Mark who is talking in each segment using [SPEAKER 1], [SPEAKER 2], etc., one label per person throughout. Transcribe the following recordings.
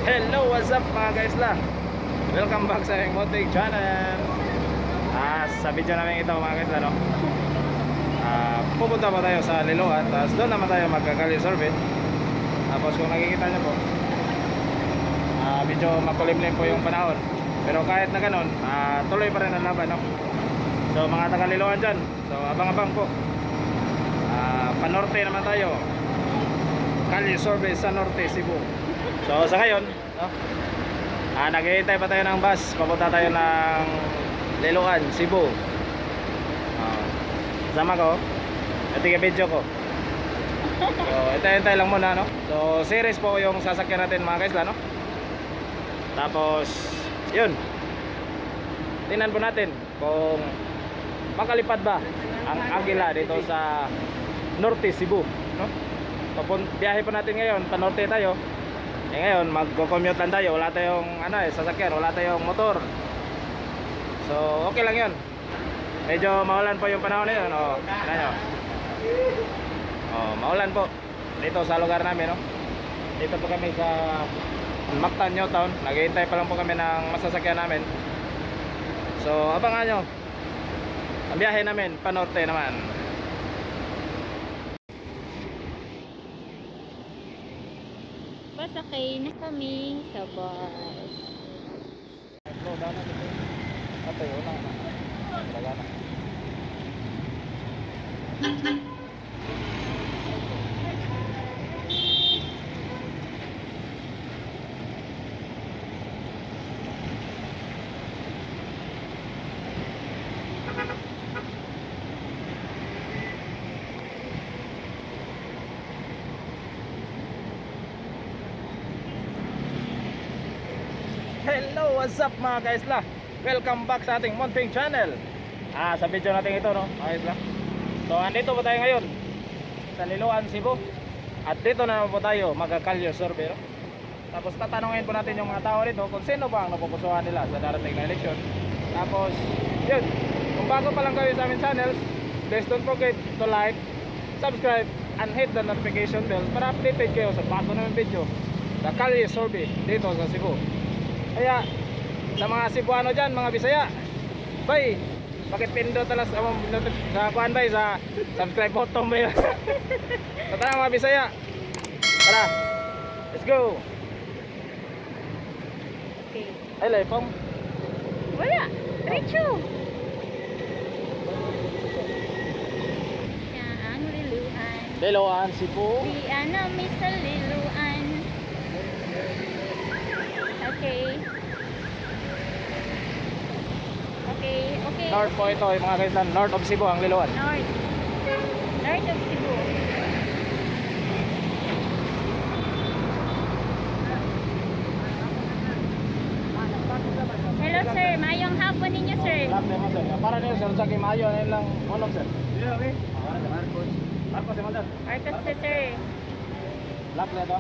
[SPEAKER 1] Hello, what's up, mga kaisla? Welcome back sa aming munting channel. Sa video namin ito, mga kaisla, no? Pupunta pa tayo sa Liloan, tapos doon naman tayo magkakalye survey. Tapos kung nakikita nyo po, medyo makulimlim po yung panahon. Pero kahit na ganun, tuloy pa rin ang laban, no? So mga taga Liloan dyan, so abang-abang po. Panorte naman tayo. Kalye survey sa Norte, Cebu. So sa ngayon, no? Naghihintay pa tayo ng bus. Papunta tayo ng Liloan, Cebu. Sama ko. Ito yung video ko. So, hintay-hintay lang muna, no? So, series po yung sasakyan natin, mga kaisla, no? Tapos, yun. Tingnan po natin kung makalipad ba ang Agila dito sa Norte, Cebu, no? Biyahe po natin ngayon, pa-norte tayo. Eh ngayon, magko-commute lang tayo. Wala tayong sasakyan, wala tayong motor. So, okay lang 'yun. Medyo maulan po yung panahon ngayon, oh. Tingnan nyo. Oh, maulan po dito sa lugar namin, no. Dito po kami sa Mactan New Town. Naghihintay pa lang po kami ng masasakyan namin. So, abangan nyo ang biyahe namin pa-norte naman.
[SPEAKER 2] Pasakay na kami sa bus.
[SPEAKER 1] Hello, what's up, mga kaisla? Welcome back sa ating munting channel. Sa video natin ito, no, mga kaisla. So, andito po tayo ngayon sa Liloan, Cebu. At dito na naman po tayo magkakalye survey, no? Tapos tatanungin po natin yung mga tao dito kung sino ba ang napupusuhan nila sa darating na eleksyon. Tapos, yun. Kung bago pa lang kayo sa aming channel, please don't forget to like, subscribe, and hit the notification bell para updated kayo sa bago namin video sa kalye survey dito sa Cebu. Kaya sa mga Cebuano dyan, mga Bisaya, bay, pakipindot talas sa kuan bay, sa subscribe button bay. So tara, mga Bisaya. Tara. Let's go.
[SPEAKER 2] Okay.
[SPEAKER 1] Ay, laypong.
[SPEAKER 2] Wala. Diretso. Siya ang Liloan.
[SPEAKER 1] Liloan, Cebu.
[SPEAKER 2] Di nami sa Liloan. Okay. Okay.
[SPEAKER 1] North po ito, yung mga kaislan. North of Cebu ang Liloan.
[SPEAKER 2] North. North of Cebu. Hello, sir, maayong hapon ninyo, sir.
[SPEAKER 1] Vlog na mo, sir. Para niyo, sir, sa maayo na lang unom, sir. Yeah, okay. Marcos. Marcos, sir.
[SPEAKER 2] Marcos si sir.
[SPEAKER 1] Vlog na ito.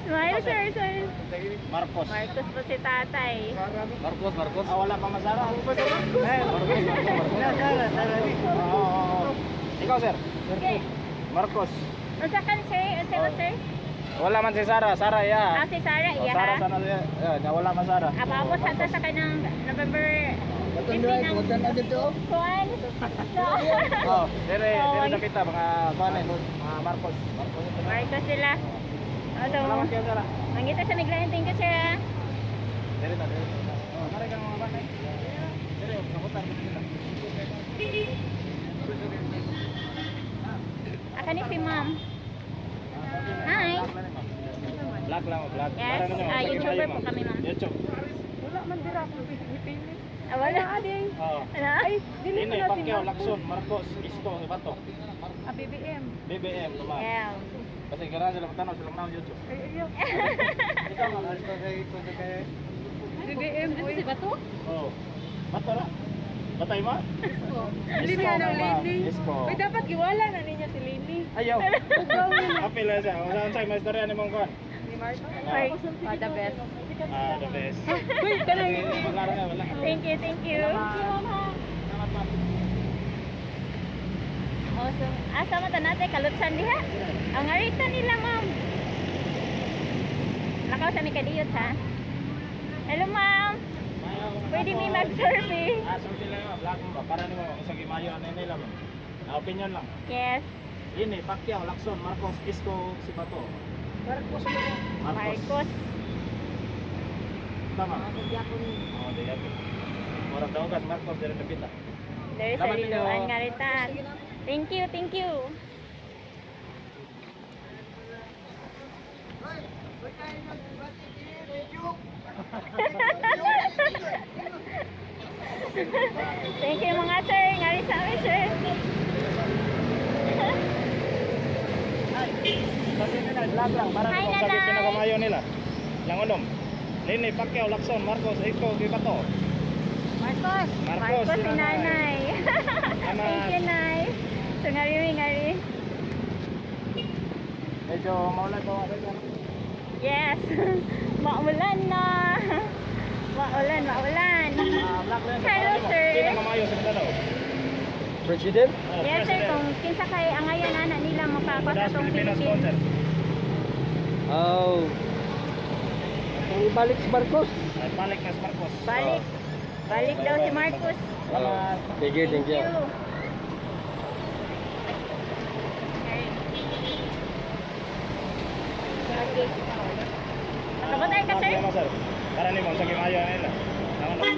[SPEAKER 2] Smile, sir, sir.
[SPEAKER 1] Marcos.
[SPEAKER 2] Marcos po si tatay.
[SPEAKER 1] Marcos, Marcos. Wala pa masara. Marcos, Marcos, Marcos. Sara, Sara. Oo. Ikaw, sir.
[SPEAKER 2] Okay.
[SPEAKER 1] Marcos.
[SPEAKER 2] Unsa kan, sir? Unsa ko, sir?
[SPEAKER 1] Wala man si Sara, Sara ya.
[SPEAKER 2] Ah, si Sara
[SPEAKER 1] Oh,
[SPEAKER 2] iya.
[SPEAKER 1] Sara
[SPEAKER 2] Ha?
[SPEAKER 1] sana siya. Yeah, wala man Sara.
[SPEAKER 2] Ababot sa ta sa kanang November 15 ang kuan. So,
[SPEAKER 1] Oh, dire
[SPEAKER 2] Oh,
[SPEAKER 1] dire na kita mga kuan eh, mga Marcos. Marcos.
[SPEAKER 2] Marcos sila. Oh, so,
[SPEAKER 1] Salamat kayo, Sara.
[SPEAKER 2] mangita sa miglayan. Thank you, sir, ah.
[SPEAKER 1] Dire ta, dire. Oh, mare kang mga kuan eh. Dire, kabutan ko sila.
[SPEAKER 2] Aka ni si ma'am. Hi.
[SPEAKER 1] Vlog lang, vlog.
[SPEAKER 2] Yes,
[SPEAKER 1] Para ninyo, sa
[SPEAKER 2] YouTuber
[SPEAKER 1] kayo,
[SPEAKER 2] po kami, ma'am.
[SPEAKER 1] YouTube.
[SPEAKER 3] Wala man dira akong pipili.
[SPEAKER 2] Ah, wala.
[SPEAKER 3] Ading.
[SPEAKER 1] Oo.
[SPEAKER 2] Ano?
[SPEAKER 3] Ay, dili
[SPEAKER 1] Dini,
[SPEAKER 3] ko na si
[SPEAKER 1] Pacquiao,
[SPEAKER 3] Marcos.
[SPEAKER 1] Lacson, Marcos, Isko, Bato.
[SPEAKER 3] Ah, BBM.
[SPEAKER 1] BBM, tuma.
[SPEAKER 2] Yeah.
[SPEAKER 1] Kasi ganahan sila magtanaw sila ng YouTube.
[SPEAKER 3] Ay, ayaw.
[SPEAKER 1] Ikaw, ma'am.
[SPEAKER 3] BBM,
[SPEAKER 2] Ano
[SPEAKER 3] boy.
[SPEAKER 2] si Bato?
[SPEAKER 1] Oo. Bato na? Batay mo?
[SPEAKER 3] Lini na
[SPEAKER 1] ma'am.
[SPEAKER 3] Lini.
[SPEAKER 1] Isko.
[SPEAKER 3] Uy, dapat giwala na ninyo si Lini.
[SPEAKER 1] Ayaw.
[SPEAKER 3] Ugaw nila.
[SPEAKER 1] Apil na siya. Kung saan may istorya ni mong kuan.
[SPEAKER 3] Ni Marcos.
[SPEAKER 2] Ay, oh, the best.
[SPEAKER 1] Ah, the best.
[SPEAKER 3] Uy, kanang
[SPEAKER 1] Wala na, wala.
[SPEAKER 2] Thank you, thank you.
[SPEAKER 1] Salamat, ma'am.
[SPEAKER 2] Oh, so, asa man ta natin kalutsan diha? Ang arita nila, ma'am. sa mi kadiyot ha. Hello, ma'am. Pwede mi mag-survey.
[SPEAKER 1] Ah, survey lang ma'am. Vlog mo ba? Para nimo sa gimayo ano nila ma'am. Ah, opinion lang.
[SPEAKER 2] Yes.
[SPEAKER 1] Yun eh, Pacquiao, Lacson, Marcos, Isko, si Bato.
[SPEAKER 3] Marcos.
[SPEAKER 1] Marcos.
[SPEAKER 2] Marcos.
[SPEAKER 1] Tama. Oo, di yapon. Murag daw gas Marcos diri napita.
[SPEAKER 2] There sa
[SPEAKER 1] Salamat ninyo.
[SPEAKER 2] Liloan nga ritan. Thank you, thank you. Thank you mga sir. Ngari sa amin, sir.
[SPEAKER 1] Kasi nila vlog lang para
[SPEAKER 2] Hi,
[SPEAKER 1] nimo sa
[SPEAKER 2] nanay.
[SPEAKER 1] pinakamayo nila. Langonom. Lene, Pacquiao, Lacson, Marcos, Isko, si Bato.
[SPEAKER 2] Marcos.
[SPEAKER 1] Marcos,
[SPEAKER 2] Marcos si nanay.
[SPEAKER 1] Salamat.
[SPEAKER 2] Thank you, nay. So ngari mi ngari.
[SPEAKER 1] Medyo maulan pa mga kaibigan.
[SPEAKER 2] Yes. Maulan na. Maulan, maulan.
[SPEAKER 1] Ah, vlog lang.
[SPEAKER 2] Hello, sir.
[SPEAKER 1] Pinakamayo sa Mindanao.
[SPEAKER 4] President?
[SPEAKER 1] Oh,
[SPEAKER 2] Yes, sir,
[SPEAKER 1] President.
[SPEAKER 2] kung kinsa kay angayan ana nila makakuha sa
[SPEAKER 1] Das
[SPEAKER 2] atong
[SPEAKER 1] Pilipinas
[SPEAKER 2] Philippines.
[SPEAKER 1] sponsor.
[SPEAKER 4] Oh. Kung ibalik si Marcos.
[SPEAKER 1] Ay, balik na si Marcos.
[SPEAKER 2] Balik. Balik daw si Marcos.
[SPEAKER 1] Salamat.
[SPEAKER 4] Thank you, thank you.
[SPEAKER 2] Okay. Nakabatay ka, sir?
[SPEAKER 1] Salamat, sir. Para nimo sa gimayo nila. Langonom.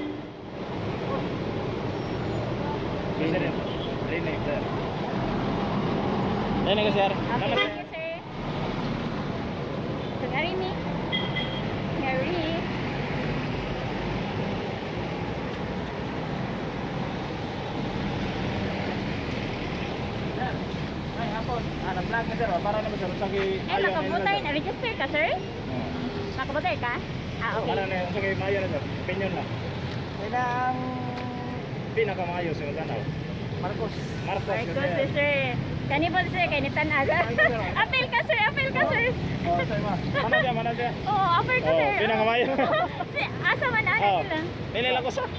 [SPEAKER 1] President. Lene, sir. Lene ka, sir.
[SPEAKER 2] Okay,
[SPEAKER 1] Salamat,
[SPEAKER 2] thank you, sir. So, ngari mi. Ngari.
[SPEAKER 1] Sir. Ay, hapon. Ah, nag-vlog na, sir. Para nimo sir sa
[SPEAKER 2] Ay,
[SPEAKER 1] gimayo
[SPEAKER 2] nakabutay. Na-register ka, sir? Nakabutay ka? Ah, okay.
[SPEAKER 1] Para nimo sa gimayo na, sir. Opinion lang.
[SPEAKER 4] Kailang
[SPEAKER 1] Pinakamayo sa Mindanao.
[SPEAKER 4] Marcos.
[SPEAKER 1] Marcos,
[SPEAKER 2] Marcos,
[SPEAKER 1] sir.
[SPEAKER 2] eh, sir. Kani po, sir, kay ni Tan-aga. Apil ka, sir. Apil ka, sir.
[SPEAKER 1] Oh, sir, ma. Mana siya, mana siya.
[SPEAKER 2] Oo, apil ka,
[SPEAKER 1] Oh,
[SPEAKER 2] sir.
[SPEAKER 1] pinakamayo.
[SPEAKER 2] Si, asa man ana
[SPEAKER 1] Oh.
[SPEAKER 2] nila?
[SPEAKER 1] Dili lang ko sa. Oh.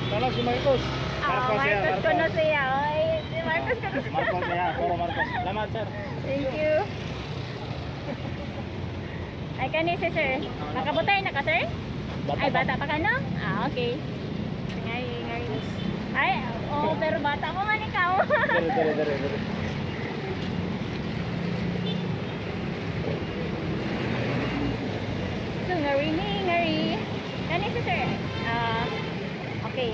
[SPEAKER 1] Tala si Marcos.
[SPEAKER 2] Ah,
[SPEAKER 1] Marcos siya,
[SPEAKER 2] Marcos ko na siya. Oy, si Marcos ko na siya.
[SPEAKER 1] Marcos siya, puro Marcos. Salamat, sir.
[SPEAKER 2] Thank you. Ay, kani si sir. Nakabutay na ka, sir? Ay, bata pa ka, no? Ah, okay. Ngay, ngay. Ay, oo, pero bata ko man ikaw.
[SPEAKER 1] Dere, dere, dere, dere.
[SPEAKER 2] So, ngari ni, ngari. Kani si sir. Ah, okay.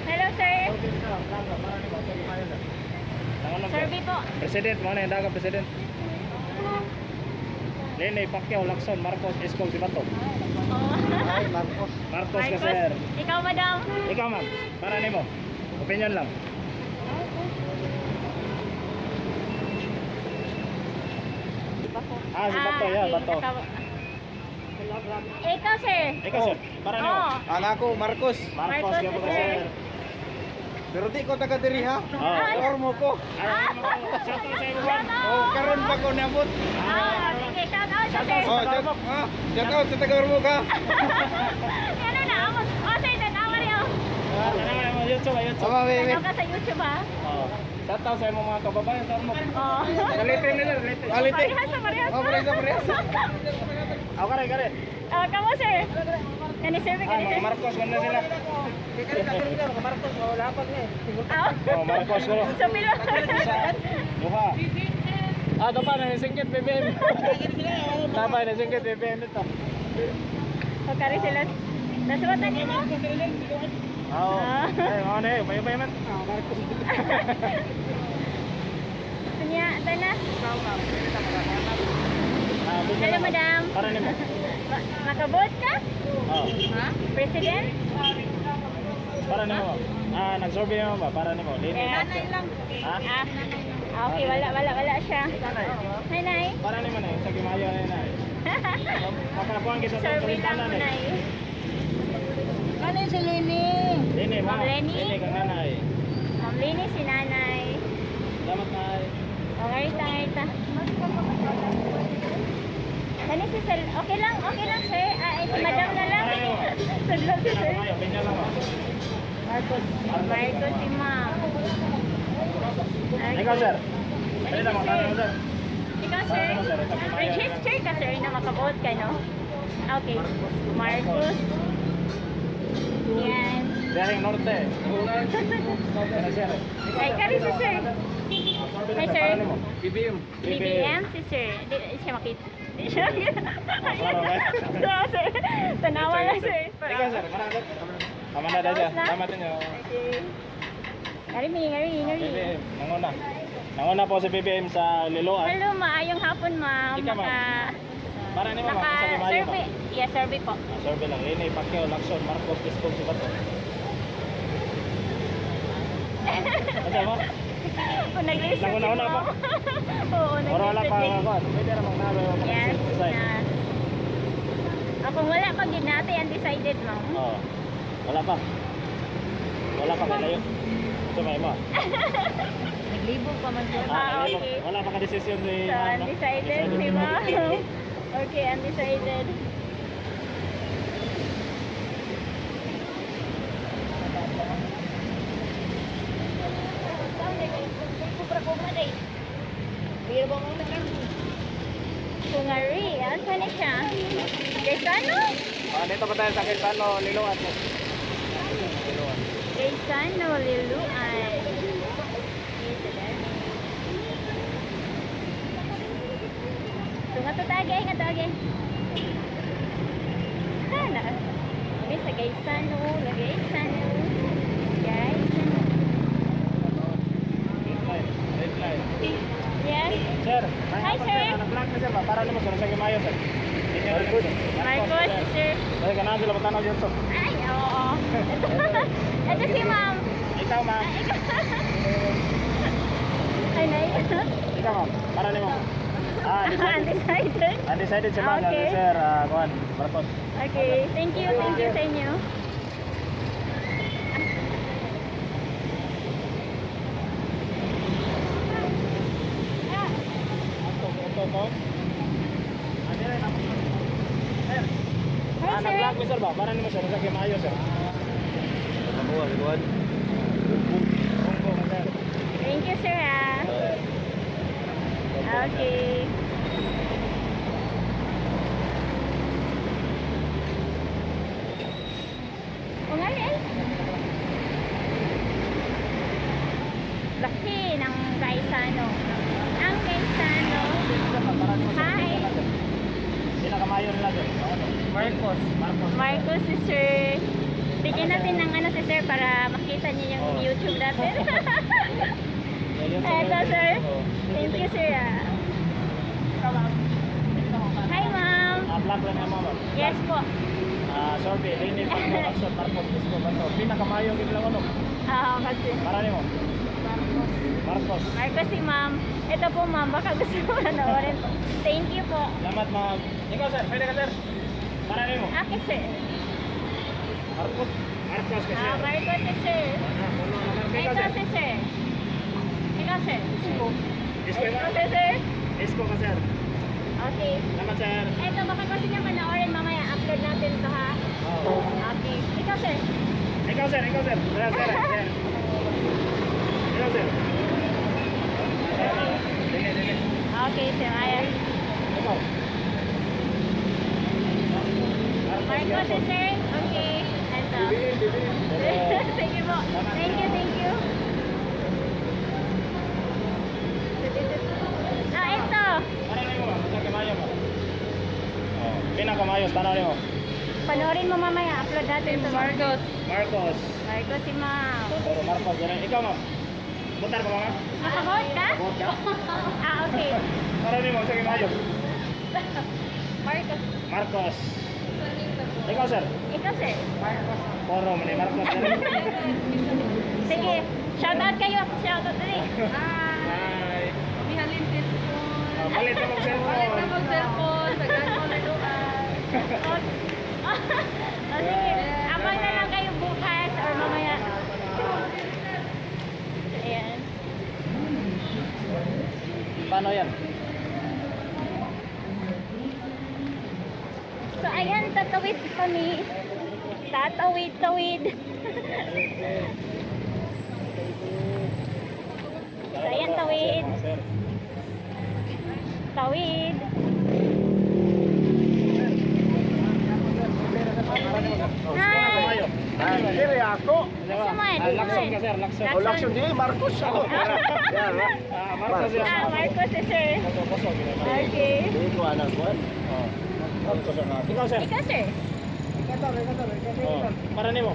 [SPEAKER 2] Hello, sir. Survey po.
[SPEAKER 1] President, mo na yung daga president. Lene, Pacquiao, Lacson, Marcos, Isko, si Bato.
[SPEAKER 2] Oh.
[SPEAKER 4] Ay, Marcos.
[SPEAKER 1] Marcos ka,
[SPEAKER 2] Marcos,
[SPEAKER 1] sir.
[SPEAKER 2] ikaw, madam.
[SPEAKER 1] Ikaw, ma'am. Para nimo. Opinion lang. Ah, si Bato, yeah,
[SPEAKER 2] okay.
[SPEAKER 1] Bato.
[SPEAKER 2] Ikaw, sir.
[SPEAKER 1] Ikaw, sir. Para nimo.
[SPEAKER 2] Oh.
[SPEAKER 4] Ang ako, Marcos.
[SPEAKER 1] Marcos,
[SPEAKER 2] Marcos,
[SPEAKER 1] ka po,
[SPEAKER 2] sir.
[SPEAKER 1] sir.
[SPEAKER 4] Pero di ko taga diri ha.
[SPEAKER 1] Oh.
[SPEAKER 4] Ormo ko.
[SPEAKER 1] Ay, shout out sa imo, ma'am.
[SPEAKER 4] Oh, karon pa ko niabot.
[SPEAKER 2] Ah, sige, shout out sa sir.
[SPEAKER 4] Oh, shout out sa taga Ormo ka.
[SPEAKER 2] Ano na ako? Oh, sir, tanawa rin oh.
[SPEAKER 1] Ah, tanawa mo, YouTube, ah, YouTube.
[SPEAKER 4] Ama, we, we.
[SPEAKER 2] Tanaw ka sa YouTube ah.
[SPEAKER 1] Oh. Shout out sa imong mga kababayan sa Ormoc.
[SPEAKER 2] Oh.
[SPEAKER 1] Kalite nila, kalite.
[SPEAKER 4] Kalite.
[SPEAKER 2] Parehas na, parehas.
[SPEAKER 4] Oh, parehas na, parehas.
[SPEAKER 1] Ako kare, kare.
[SPEAKER 2] Oh, kamo sir. Kani sir,
[SPEAKER 1] Ah,
[SPEAKER 2] kani
[SPEAKER 1] mga
[SPEAKER 2] sir.
[SPEAKER 1] Marcos man na sila.
[SPEAKER 2] Ah.
[SPEAKER 1] Oh, Marcos ko.
[SPEAKER 2] So, pila.
[SPEAKER 1] Duha. Ah, ito pa, nanisingkit BBM. Tama, nanisingkit BBM ito.
[SPEAKER 2] So, kari sila. Nasuwatan niyo mo?
[SPEAKER 1] Oo.
[SPEAKER 2] Ah.
[SPEAKER 1] Ay, mga na eh, ubay-ubay man.
[SPEAKER 2] Kunya, tana.
[SPEAKER 1] Ah, busy
[SPEAKER 2] Hello,
[SPEAKER 1] na.
[SPEAKER 2] madam.
[SPEAKER 1] Para nimo.
[SPEAKER 2] Makabot ka?
[SPEAKER 1] Oh,
[SPEAKER 2] President?
[SPEAKER 1] para nimo. Ah, nag-survey mo ba? Para nimo. Lini.
[SPEAKER 2] Yeah.
[SPEAKER 1] Ha?
[SPEAKER 2] Ah, okay, wala, wala, wala siya. Hi, Nay.
[SPEAKER 1] Para nimo na, sa gimayo na na. Makakuan kita sa
[SPEAKER 2] Survey lang
[SPEAKER 1] tanan
[SPEAKER 2] mo,
[SPEAKER 1] eh.
[SPEAKER 2] Nay.
[SPEAKER 3] Ano si Lini?
[SPEAKER 1] Lini, ma.
[SPEAKER 2] Ma'am Lenny?
[SPEAKER 1] Lini kang nanay.
[SPEAKER 2] Ma'am Lini, si Nanay.
[SPEAKER 1] Salamat, nay.
[SPEAKER 2] Okay, ta, ta. Kani si sir, okay lang sir. Ah, eh, si madam na lang. Saglit si sir.
[SPEAKER 1] Pinakamayo, opinion lang. Oh.
[SPEAKER 2] Marcos. Marcos si ma'am.
[SPEAKER 1] Ikaw, sir. Pwede na mo, tanong mo, sir.
[SPEAKER 2] Ikaw, sir. Register ka, sir, na makavote ka, no? Okay. Marcos. Yan.
[SPEAKER 1] Biyaheng Norte. Ano, sir?
[SPEAKER 2] Ay, kari si sir. Hi, sir.
[SPEAKER 4] BBM.
[SPEAKER 2] BBM si sir. Di siya makita. Di siya makita. So, sir. Tanawa lang, sir.
[SPEAKER 1] Ikaw, sir. Marang, sir. Tama na, dahil siya.
[SPEAKER 2] Tapos na?
[SPEAKER 1] Tama din yun.
[SPEAKER 2] Okay. Ngari mi, ngari, ngari.
[SPEAKER 1] BBM. Nanguna. Nanguna po si BBM sa Liloan.
[SPEAKER 2] Hello, maayong hapon, ma'am.
[SPEAKER 1] Ikaw, ma'am. Para ni ma'am,
[SPEAKER 2] Naka,
[SPEAKER 1] sa Limayo,
[SPEAKER 2] survey.
[SPEAKER 1] ma'am.
[SPEAKER 2] Yes, survey po.
[SPEAKER 1] Ah, survey lang. Lene, Pacquiao, Lacson, Marcos, Isko, si Bato. Ano mo?
[SPEAKER 2] Kung nag-research si
[SPEAKER 1] Nanguna-una
[SPEAKER 2] ma'am.
[SPEAKER 1] pa.
[SPEAKER 2] Oo,
[SPEAKER 1] Ora wala pa
[SPEAKER 2] nag-research.
[SPEAKER 1] ako. Pwede ra mang nabe mo
[SPEAKER 2] Yes,
[SPEAKER 1] decide.
[SPEAKER 2] na. Ah, kung wala pa gid natin, undecided, ma'am.
[SPEAKER 1] Oo. Wala pa. Wala pa kalayo. So may mo.
[SPEAKER 3] Naglibo pa man siya.
[SPEAKER 2] Ah, okay.
[SPEAKER 1] Wala pa ka desisyon ni
[SPEAKER 2] So,
[SPEAKER 1] ma'am, no?
[SPEAKER 2] undecided si ma'am. Okay, undecided. Kungari, ano na siya? Gaisano?
[SPEAKER 1] Ah, dito pa tayo sa Quezano, Liloan. Liloan.
[SPEAKER 2] Gaisano, Liluan. So, nga to tagay, nga tagay. Hala. Okay, sa Gaisano, Gaisano. Gaisano.
[SPEAKER 1] Red line. Red line.
[SPEAKER 2] Yes.
[SPEAKER 1] Sir,
[SPEAKER 2] Hi, sir.
[SPEAKER 1] Nag-vlog na sir ba? Para nimo sir sa Gimayo sir. Marcos.
[SPEAKER 2] Marcos, sir.
[SPEAKER 1] Dahil ka na sila matanaw dito.
[SPEAKER 2] Ay, oo. Ito si ma'am.
[SPEAKER 1] Ikaw ma'am.
[SPEAKER 2] Ay, ikaw. Ay, nay.
[SPEAKER 1] Ikaw ma'am. Para nimo. Ah, undecided.
[SPEAKER 2] Undecided.
[SPEAKER 1] Undecided si ma'am.
[SPEAKER 2] Okay.
[SPEAKER 1] Sir, ah, kuan, Marcos.
[SPEAKER 2] Okay, thank you sa inyo.
[SPEAKER 1] Ato, ato, ato. Ah, dire na. Sir.
[SPEAKER 2] Hi,
[SPEAKER 1] Ah,
[SPEAKER 2] sir.
[SPEAKER 1] nag-vlog mi sir ba? Para nimo sir sa Gimayo sir. Kuan, kuan. Bungko, sir.
[SPEAKER 2] Thank you, sir. Ah. Okay. O nga eh. Laki ng Gaisano. Ang Gaisano. Hi.
[SPEAKER 1] Pinakamayo nila sir.
[SPEAKER 4] Marcos.
[SPEAKER 1] Marcos.
[SPEAKER 2] Marcos si sir. Bigyan natin ng ano si sir para makita niyo yung
[SPEAKER 1] Oh.
[SPEAKER 2] YouTube natin.
[SPEAKER 1] Yan, yun,
[SPEAKER 2] Eto, sir.
[SPEAKER 1] Oo.
[SPEAKER 2] Thank you, sir. Ah. Hi, ma'am.
[SPEAKER 1] Ah, vlog lang yan, ma'am.
[SPEAKER 2] Yes po.
[SPEAKER 1] Ah, sorry, Lene Pacquiao, Lacson, Marcos, Isko, Bato. Pinakamayo gid lang ano.
[SPEAKER 2] Ah, kasi.
[SPEAKER 1] Para nimo. Marcos.
[SPEAKER 2] Marcos si ma'am. Ito po, ma'am, baka gusto mo panoorin. Thank you po.
[SPEAKER 1] Salamat, ma'am. Ikaw, sir. Pwede ka, sir. Para nimo.
[SPEAKER 2] Okay, sir.
[SPEAKER 1] Marcos. Marcos ka, sir.
[SPEAKER 2] Ah, Marcos si sir.
[SPEAKER 1] Ah, puno na Marcos. Ikaw,
[SPEAKER 2] Ito
[SPEAKER 1] sir.
[SPEAKER 2] si sir. Ikaw, sir.
[SPEAKER 1] Isko. Isko,
[SPEAKER 2] Ito si sir.
[SPEAKER 1] Isko ka, sir.
[SPEAKER 2] Okay.
[SPEAKER 1] Salamat, sir.
[SPEAKER 2] Ito, baka gusto niya panoorin mamaya. Upload natin to ha.
[SPEAKER 1] Oo.
[SPEAKER 2] Okay. Ikaw, sir.
[SPEAKER 1] Ikaw, sir. Ikaw, sir. Sir, sir. Sir. Ikaw, sir. Sige, sige.
[SPEAKER 2] Okay, sir. Ayan.
[SPEAKER 1] Ikaw.
[SPEAKER 2] Marcos si sir. Okay. Ito. Sige po. Thank you, thank you. Ah, ito.
[SPEAKER 1] Para nimo, ma'am. Sa kamayo mo. Oh, pinakamayo, tanaw nimo.
[SPEAKER 2] Panoorin mo mamaya. Upload natin to.
[SPEAKER 3] Marcos.
[SPEAKER 1] Marcos.
[SPEAKER 2] Marcos si ma'am.
[SPEAKER 1] Pero Marcos, ganun. Ikaw, ma'am. Butar ka, ma'am?
[SPEAKER 2] Nakavote ka?
[SPEAKER 1] Vote ka?
[SPEAKER 2] Ah, okay.
[SPEAKER 1] Para nimo, sa kamayo.
[SPEAKER 2] Marcos.
[SPEAKER 1] Marcos. Ikaw, sir.
[SPEAKER 2] Ikaw, sir.
[SPEAKER 1] Poro man eh, Marcos.
[SPEAKER 2] Sige. Shout out kayo. Shout out dali.
[SPEAKER 1] Hi.
[SPEAKER 3] Mihalin cellphone.
[SPEAKER 1] Oh, palit na mag-cellphone.
[SPEAKER 3] Palit na mag-cellphone. Sa Gano Liloan.
[SPEAKER 2] Oh, sige. Abang na lang kayo bukas or mamaya. Ayan.
[SPEAKER 1] Paano yan?
[SPEAKER 2] So, ayan, tatawid kami. Tatawid, tawid. So, ayan, tawid. Tawid.
[SPEAKER 1] Mga sir.
[SPEAKER 2] Tawid. Hi.
[SPEAKER 5] Diri ako.
[SPEAKER 2] Asa man?
[SPEAKER 1] Ah, Lacson ka, sir, Lacson.
[SPEAKER 5] O Lacson di Marcos ako. Yan,
[SPEAKER 1] Ah, Marcos siya.
[SPEAKER 2] Ah, Marcos si sir.
[SPEAKER 1] Marcos,
[SPEAKER 2] Okay.
[SPEAKER 5] Di ko alam kuan. Marcos ang ako.
[SPEAKER 1] Ikaw, sir.
[SPEAKER 2] Ikaw, sir.
[SPEAKER 1] Oh, para nimo.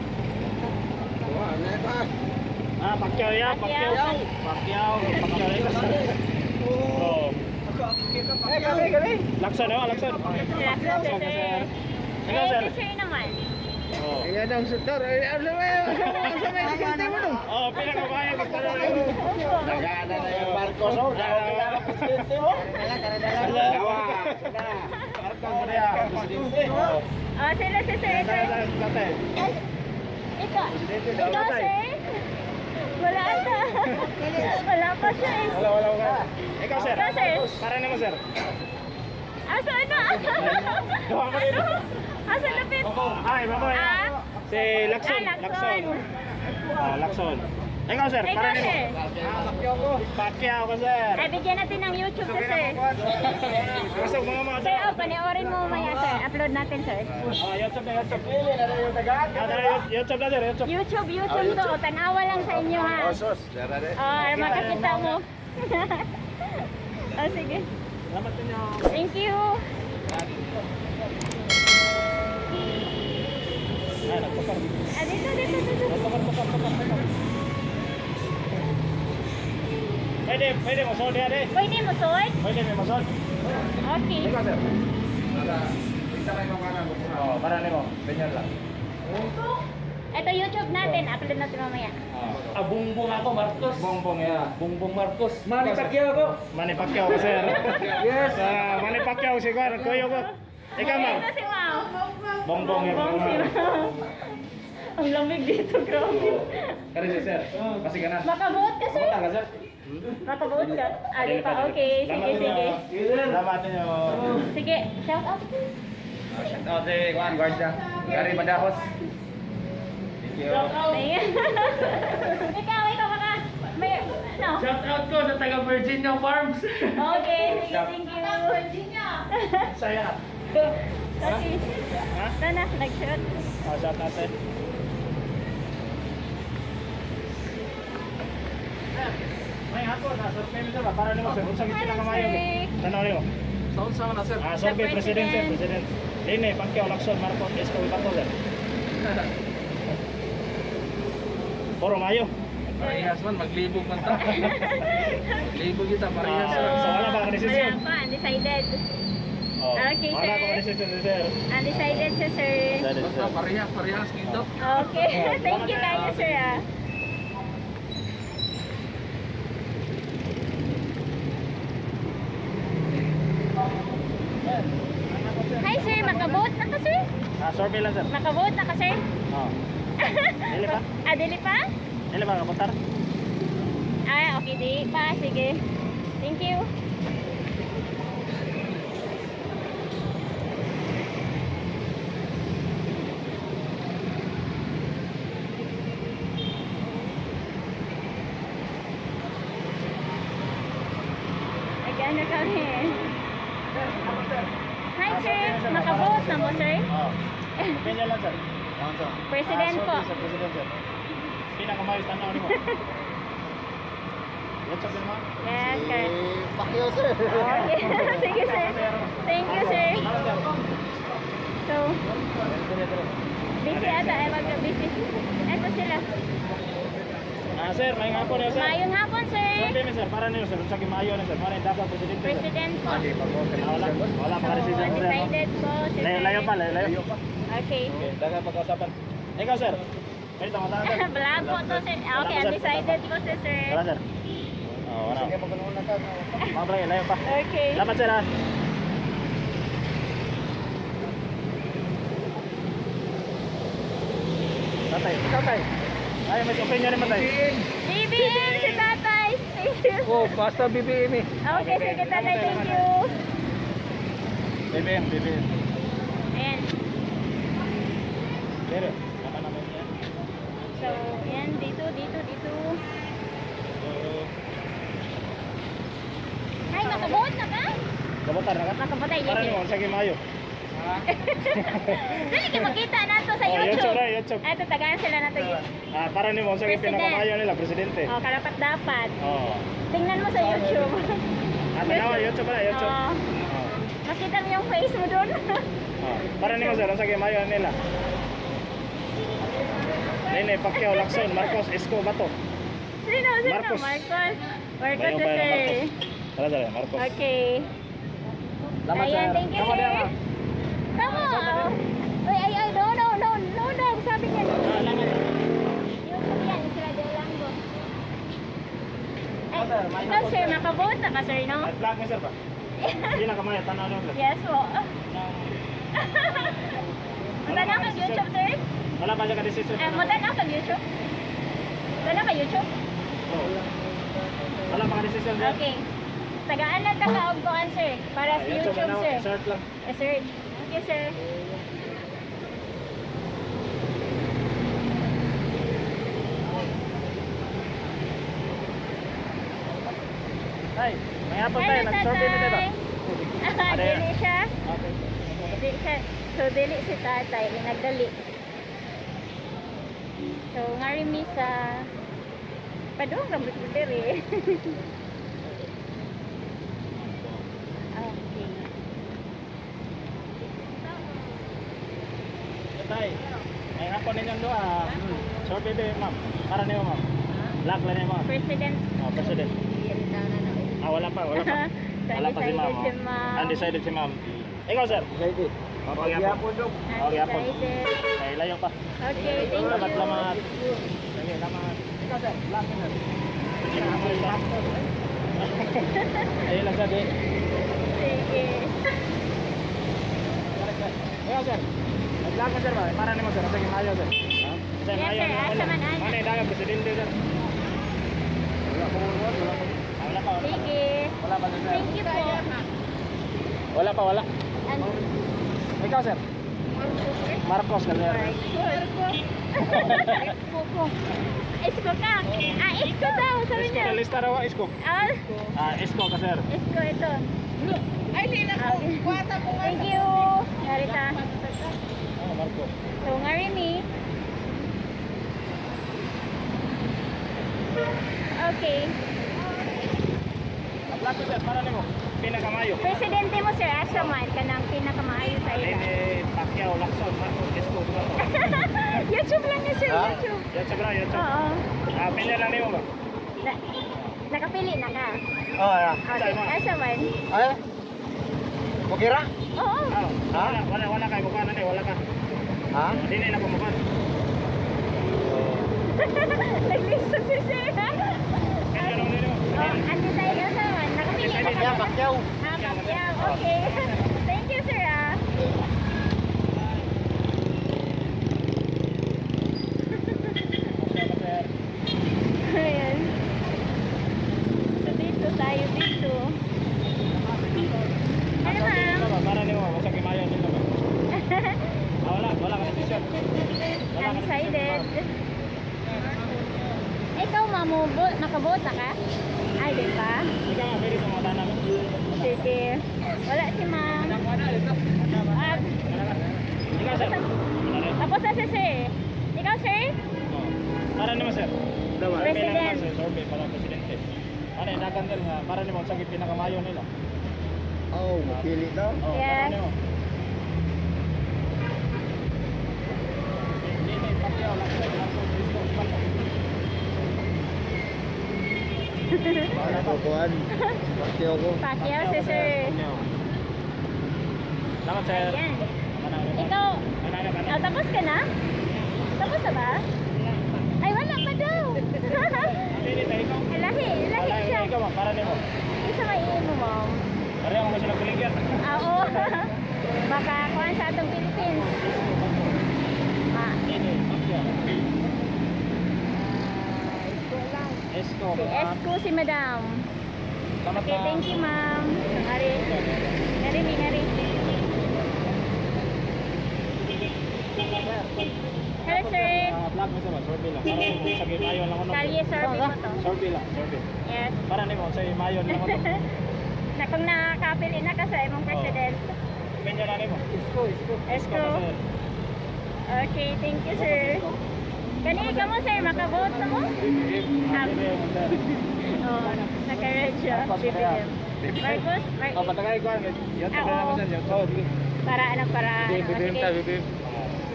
[SPEAKER 1] Ah, Pacquiao ya, Pacquiao. Pacquiao, Pacquiao. Oh.
[SPEAKER 5] Eh, kali kali.
[SPEAKER 1] Lacson, oh, Lacson.
[SPEAKER 2] Lacson si sir.
[SPEAKER 1] Ikaw,
[SPEAKER 2] Eh,
[SPEAKER 1] sir.
[SPEAKER 2] si sir naman.
[SPEAKER 1] Oh.
[SPEAKER 5] Yan ang sudor. Ay, ano ba? Ano ba presidente mo no?
[SPEAKER 1] Oh, pinakabayan magtanong.
[SPEAKER 5] Nagana na yung Marcos oh. Dahil na ang presidente mo.
[SPEAKER 1] Marcos mo niya, presidente. Oh.
[SPEAKER 2] Oh, sila si sir. Sir.
[SPEAKER 1] Tatay.
[SPEAKER 2] Ikaw.
[SPEAKER 1] Presidente daw,
[SPEAKER 2] Ikaw,
[SPEAKER 1] tatay.
[SPEAKER 2] sir. Wala ata. Wala pa siya eh.
[SPEAKER 1] Wala, wala, wala. Ikaw, sir.
[SPEAKER 2] Ikaw, sir.
[SPEAKER 1] Para nimo, sir.
[SPEAKER 2] Asa ano?
[SPEAKER 1] Gawa ko dito.
[SPEAKER 2] Asa lapit?
[SPEAKER 1] Ay, baboy.
[SPEAKER 2] Ah?
[SPEAKER 1] Si Lacson,
[SPEAKER 2] Ah,
[SPEAKER 1] Lacson.
[SPEAKER 2] Lacson.
[SPEAKER 1] Ah, Lacson. Ikaw, sir, para
[SPEAKER 2] Ikaw,
[SPEAKER 1] nimo.
[SPEAKER 2] sir.
[SPEAKER 1] Pacquiao ka, sir.
[SPEAKER 2] Ay, bigyan natin ng YouTube to, sir.
[SPEAKER 1] Gusto mga
[SPEAKER 2] Sir, oh, panoorin mo mamaya, sir. Upload natin, sir.
[SPEAKER 1] Ah, YouTube na, YouTube.
[SPEAKER 5] Pili na yung tagaan.
[SPEAKER 1] Ah, tara, YouTube na, sir, YouTube.
[SPEAKER 2] YouTube, YouTube to. Tanawa lang sa inyo, ha.
[SPEAKER 5] Oh, sus. Dara de.
[SPEAKER 2] Oh, makakita mo. Oh, sige.
[SPEAKER 1] Salamat ninyo.
[SPEAKER 2] Thank you.
[SPEAKER 1] Ay, nagpapar.
[SPEAKER 2] Ah, dito, dito, dito.
[SPEAKER 1] Nagpapar, papar, papar, papar. Pwede, pwede mo sol diyan eh.
[SPEAKER 2] Pwede mo, sir?
[SPEAKER 1] Pwede mo sol.
[SPEAKER 2] Okay.
[SPEAKER 1] Ikaw, sir. Oh, para nimo. Ganyan lang.
[SPEAKER 2] Ito YouTube natin. Upload natin mamaya.
[SPEAKER 4] Ah, Bongbong ako, Marcos.
[SPEAKER 1] Bongbong ya.
[SPEAKER 4] Bongbong Marcos. Manny Pacquiao ako.
[SPEAKER 1] Manny Pacquiao ka, sir.
[SPEAKER 4] Yes.
[SPEAKER 1] Ah, Manny Pacquiao si Kuya, kuyo ko. Ikaw, ma'am.
[SPEAKER 2] Ito si Mau.
[SPEAKER 1] Bongbong ya.
[SPEAKER 2] Bongbong si Mau. Ang lamig dito, grabe.
[SPEAKER 1] Kari si sir. Kasi ka na.
[SPEAKER 2] Makabuot ka, sir?
[SPEAKER 1] Kamusta ka, sir?
[SPEAKER 2] Makabuot ka? Ah, di pa. Okay. Sige, sige.
[SPEAKER 1] Salamat ninyo.
[SPEAKER 2] Sige, shout out.
[SPEAKER 4] Shout out si Juan Guardia. Gary Madahos. Thank you.
[SPEAKER 2] Ayan. Ikaw, ikaw baka. May, ano?
[SPEAKER 4] Shout out ko sa taga Virginia Farms.
[SPEAKER 2] Okay, sige, thank you. Virginia.
[SPEAKER 1] Saya.
[SPEAKER 2] Okay.
[SPEAKER 1] Ha?
[SPEAKER 2] Tara na, nag-shoot.
[SPEAKER 1] Ah, shout out sir. May hapon, ah, survey mo sir, ba? Para nimo sir, unsa gid
[SPEAKER 2] Hello,
[SPEAKER 1] pinakamayo?
[SPEAKER 2] sir.
[SPEAKER 1] Tanaw nimo.
[SPEAKER 4] Sound sama na sir.
[SPEAKER 1] Ah, survey
[SPEAKER 2] The
[SPEAKER 1] president sir,
[SPEAKER 2] president.
[SPEAKER 1] president. Lene, Pacquiao, Lacson, Marcos, Isko, Ibato sir. Puro mayo.
[SPEAKER 4] Parehas man, maglibog man ta. Maglibog kita, parehas.
[SPEAKER 1] Ah, so wala pa ka decision?
[SPEAKER 2] Wala pa, undecided.
[SPEAKER 1] Oh,
[SPEAKER 2] Okay,
[SPEAKER 1] wala
[SPEAKER 2] sir.
[SPEAKER 1] pa ka decision sir.
[SPEAKER 2] Undecided siya, sir.
[SPEAKER 1] Decided,
[SPEAKER 4] Basta
[SPEAKER 1] sir.
[SPEAKER 4] parehas, parehas dito.
[SPEAKER 2] Okay, thank you kayo, sir. Ah. Hi, sir. Makabote na ka, sir?
[SPEAKER 1] Ah, survey lang sir.
[SPEAKER 2] Makabote na ka, sir?
[SPEAKER 1] Oh. Dili pa?
[SPEAKER 2] Ah, dili pa?
[SPEAKER 1] Dili pa kapuntar?
[SPEAKER 2] Ah, okay, di pa. Sige. Thank you. Nag-ano kami. Hi, sir. Makabote na mo, sir?
[SPEAKER 1] Oh. Opinion lang sir.
[SPEAKER 2] President
[SPEAKER 1] Ah,
[SPEAKER 2] po.
[SPEAKER 1] survey, sir, president sir. Pinakamayos tanaw nimo. YouTube din mo?
[SPEAKER 2] Yes, sir.
[SPEAKER 5] Pacquiao sir.
[SPEAKER 2] Okay. Sige, sir. Thank you, sir. So, busy ata. Ay, mag-busy. Eto sila.
[SPEAKER 1] Ah, sir, may hapon na sir.
[SPEAKER 2] Mayong hapon, sir.
[SPEAKER 1] Survey mi sir, para niyo sir, unsa maayo na sir, para dapat presidente sir.
[SPEAKER 2] President po.
[SPEAKER 1] Ah, wala, wala pa
[SPEAKER 2] So,
[SPEAKER 1] decision sir. no?
[SPEAKER 2] undecided po. Si
[SPEAKER 1] Layo,
[SPEAKER 2] sir.
[SPEAKER 1] layo pa, layo, layo.
[SPEAKER 2] Okay.
[SPEAKER 1] Okay, daghang pag-usapan. Ikaw sir. Pwede tama sir.
[SPEAKER 2] Vlog po to, sir. Ah, okay, undecided po si sir.
[SPEAKER 1] Wala sir. Oh, wala.
[SPEAKER 5] Sige, maguna ka.
[SPEAKER 1] Mga pre, layo pa.
[SPEAKER 2] Okay.
[SPEAKER 1] Salamat sir ah. Tatay, ikaw tay. Ay, may opinion naman tay.
[SPEAKER 2] BBM si tatay. Thank you.
[SPEAKER 4] Oh, basta BBM eh.
[SPEAKER 2] Okay, sige tatay. Thank you.
[SPEAKER 1] BBM, BBM.
[SPEAKER 2] Ayan.
[SPEAKER 1] Pero, tama naman yan.
[SPEAKER 2] So, ayan. Dito, dito, dito.
[SPEAKER 1] So, Makabotar na ka?
[SPEAKER 2] Makabotay
[SPEAKER 1] Para
[SPEAKER 2] yun.
[SPEAKER 1] nimo unsa kay maayo?
[SPEAKER 2] Dali kay makita nato sa
[SPEAKER 1] Oh,
[SPEAKER 2] YouTube.
[SPEAKER 1] YouTube na, YouTube.
[SPEAKER 2] Ay, tagaan sila nato.
[SPEAKER 1] Ah, para nimo unsa kay
[SPEAKER 2] President.
[SPEAKER 1] pinakamaayo nila presidente?
[SPEAKER 2] Oh, karapat dapat.
[SPEAKER 1] Oh.
[SPEAKER 2] Tingnan mo sa YouTube.
[SPEAKER 1] Ah, tanawa YouTube pala, YouTube.
[SPEAKER 2] Oo.
[SPEAKER 1] Oh.
[SPEAKER 2] Makita mo yung face mo doon.
[SPEAKER 1] Oh. Para nimo, sir, unsa kay maayo nila? Nene, Pacquiao, Lacson, Marcos, Isko, Bato.
[SPEAKER 2] Sino? Sino?
[SPEAKER 1] Marcos.
[SPEAKER 2] Marcos. Marcos
[SPEAKER 1] Bayo,
[SPEAKER 2] na,
[SPEAKER 1] bayo,
[SPEAKER 2] sir.
[SPEAKER 1] Marcos. Tara, tara, Marcos.
[SPEAKER 2] Okay.
[SPEAKER 1] Salamat,
[SPEAKER 2] Ayan,
[SPEAKER 1] sir.
[SPEAKER 2] thank you,
[SPEAKER 1] Tama,
[SPEAKER 2] sir.
[SPEAKER 1] diyan, ah.
[SPEAKER 2] Tama. Ay, ay, ay, no, no, no, no, no, sabi niya. YouTube yan, sila de Olango. Ay, ikaw, sir, makabote na ka, sir, no?
[SPEAKER 1] At vlog mo, sir, ba? Hindi na kamay, tanaw na vlog.
[SPEAKER 2] Yes po. Mutanaw kag YouTube, sir?
[SPEAKER 1] Wala pa siya ka decision.
[SPEAKER 2] Eh, mutanaw kag YouTube? Mutanaw ka YouTube?
[SPEAKER 1] Oh. Wala pa ka decision, sir.
[SPEAKER 2] Okay. Tagaan lang ta ka og kuan, sir, para sa
[SPEAKER 1] Ah,
[SPEAKER 2] YouTube,
[SPEAKER 1] tanaw,
[SPEAKER 2] sir.
[SPEAKER 1] Search lang.
[SPEAKER 2] Eh, search. Okay, sir.
[SPEAKER 1] Tay, may hapon tayo,
[SPEAKER 2] Hello,
[SPEAKER 1] nag-survey na tayo ba?
[SPEAKER 2] tatay. Ah,
[SPEAKER 1] Ano yan?
[SPEAKER 2] dili siya.
[SPEAKER 1] Okay.
[SPEAKER 2] Dili siya. So, dili si tatay. Nagdali. So, ngari mi sa padung rambut diri. Okay.
[SPEAKER 1] Tay, may hapon ninyong duha. Survey ba ma'am? Para niyo, ma'am. Vlog lang niyo, ma'am.
[SPEAKER 2] President.
[SPEAKER 1] Oh, president. Ah, wala pa, wala pa. Wala pa si ma'am.
[SPEAKER 2] Undecided si
[SPEAKER 1] Oh.
[SPEAKER 2] ma'am.
[SPEAKER 1] Undecided si ma'am. Ikaw, sir?
[SPEAKER 5] Excited.
[SPEAKER 1] Okay, hapon. Okay, hapon.
[SPEAKER 2] Undecided.
[SPEAKER 1] Ay, layo pa.
[SPEAKER 2] Okay, thank
[SPEAKER 1] Salamat,
[SPEAKER 2] you.
[SPEAKER 1] salamat. Sige, salamat. Ikaw, sir. Vlog mo, sir. Ayun lang, sabi.
[SPEAKER 2] Sige.
[SPEAKER 1] Ikaw, sir. Nag-vlog ka, sir, ba? Para nimo, sir. Sige, mayo, sir. Sir,
[SPEAKER 2] Yes,
[SPEAKER 1] mayo,
[SPEAKER 2] sir.
[SPEAKER 1] nila.
[SPEAKER 2] Asa man, ana?
[SPEAKER 1] Ano yung dagang presidente, sir?
[SPEAKER 5] Wala ko, wala wala ko.
[SPEAKER 1] Ah, wala pa, wala pa.
[SPEAKER 2] Sige.
[SPEAKER 1] Wala pa, sir.
[SPEAKER 2] Thank you po.
[SPEAKER 1] Wala pa, wala. Ikaw, sir. Marcos ka, sir.
[SPEAKER 2] Marcos. Isko ka. Ah, isko daw. Sabi
[SPEAKER 1] Isko
[SPEAKER 2] niya.
[SPEAKER 1] na lista raw, Isko.
[SPEAKER 2] Ah,
[SPEAKER 1] Ah, Isko ka, sir.
[SPEAKER 2] isko ito.
[SPEAKER 3] Ay, lila ko. Kuwata ko nga.
[SPEAKER 2] Thank you. Narita.
[SPEAKER 1] Oh, Marcos.
[SPEAKER 2] So, ngari mi. Okay.
[SPEAKER 1] Vlog ko, sir, para nimo. Pinakamayo.
[SPEAKER 2] Presidente mo, sir, asa man ka ng pinakamaayo sa ila.
[SPEAKER 1] Lene, Pacquiao, Lacson, Marcos, Isko, Dumato.
[SPEAKER 2] YouTube lang niya, sir.
[SPEAKER 5] Ha?
[SPEAKER 2] YouTube.
[SPEAKER 1] YouTube na, YouTube.
[SPEAKER 2] Oo.
[SPEAKER 1] Ah, pili lang nimo ba?
[SPEAKER 2] Nakapili na ka.
[SPEAKER 5] Oh, ya.
[SPEAKER 2] Okay, asa man?
[SPEAKER 5] Ay. Okay ra?
[SPEAKER 2] Oo.
[SPEAKER 1] Ah, wala, wala, wala kay mukha na ni, wala ka.
[SPEAKER 5] Ha?
[SPEAKER 1] Hindi na ko mukha.
[SPEAKER 2] Naglisod si sir.
[SPEAKER 1] Kaya lang nimo.
[SPEAKER 2] Oh, undecided, asa man? Nakapili na ka.
[SPEAKER 5] Pacquiao, Pacquiao.
[SPEAKER 2] Ah, Pacquiao. Okay. Thank you, sir. Ah.
[SPEAKER 1] Sir.
[SPEAKER 2] Ayan. So, dito tayo dito. Ano, ma'am?
[SPEAKER 1] Para nimo, basta kay mayo nila ba? Ah, wala, wala ka decision. Wala ka
[SPEAKER 2] Undecided. Ikaw, ma'am, nakabota ka? Ay, di pa?
[SPEAKER 1] Ikaw nga, pwede itong mga namin.
[SPEAKER 2] Sige. Wala si ma'am. Ah,
[SPEAKER 1] Ikaw, sir.
[SPEAKER 2] Tapos na si sir. Ikaw, sir?
[SPEAKER 1] Oh. Para nimo, sir.
[SPEAKER 2] President.
[SPEAKER 1] Sir, survey para presidente. Ano yung dagan din nga para nimo sa pinakamayo nila.
[SPEAKER 5] Oh, mapili daw.
[SPEAKER 1] Oh,
[SPEAKER 2] Yes.
[SPEAKER 1] para nimo. Lene, Pacquiao, Lacson, Marcos, Isko, Dumato.
[SPEAKER 5] Wala ko kuan. Pacquiao ko.
[SPEAKER 2] Pacquiao si sir.
[SPEAKER 1] Salamat, sir.
[SPEAKER 2] Ayan.
[SPEAKER 1] Ano, ano,
[SPEAKER 2] Ikaw,
[SPEAKER 1] ano, ano, ano.
[SPEAKER 2] ah, tapos ka na? Tapos na ba? Ay, wala pa daw.
[SPEAKER 1] Pili tayo, ikaw.
[SPEAKER 2] Lahi, lahi
[SPEAKER 1] Wala,
[SPEAKER 2] siya.
[SPEAKER 1] ikaw, ma'am, para nimo.
[SPEAKER 2] Isa may imo, ma'am.
[SPEAKER 1] Pareho mo sila kuligyan.
[SPEAKER 2] Ah, oo. Baka kuhan sa atong Philippines. Ah,
[SPEAKER 1] Lene, Pacquiao. Isko.
[SPEAKER 2] Si Esco, si Madam.
[SPEAKER 1] Salamat,
[SPEAKER 2] Okay,
[SPEAKER 1] ma'am.
[SPEAKER 2] thank you, ma'am. Ngari. Ngari, mi, ngari. Hello, sir.
[SPEAKER 1] Ah, vlog mo sir, survey lang. Para nimo sa mayo lang ko.
[SPEAKER 2] Kalye survey mo to.
[SPEAKER 1] Survey lang, survey.
[SPEAKER 2] Yes.
[SPEAKER 1] Para nimo sa mayo lang ko.
[SPEAKER 2] Na kung nakapili na ka sa imong president.
[SPEAKER 1] Opinion na nimo.
[SPEAKER 4] Isko, isko.
[SPEAKER 2] Esko. Okay, thank you, sir. Kani ka mo, sir, maka-vote na mo? Ah. Oo, naka-red siya. BBM. Marcos,
[SPEAKER 1] Oh, patagay ko. Yan
[SPEAKER 2] Ah,
[SPEAKER 1] na
[SPEAKER 2] oo.
[SPEAKER 1] naman sir. Oh, sige.
[SPEAKER 2] Para ano, para ano,
[SPEAKER 4] BBM
[SPEAKER 2] sige.
[SPEAKER 4] ta, BBM.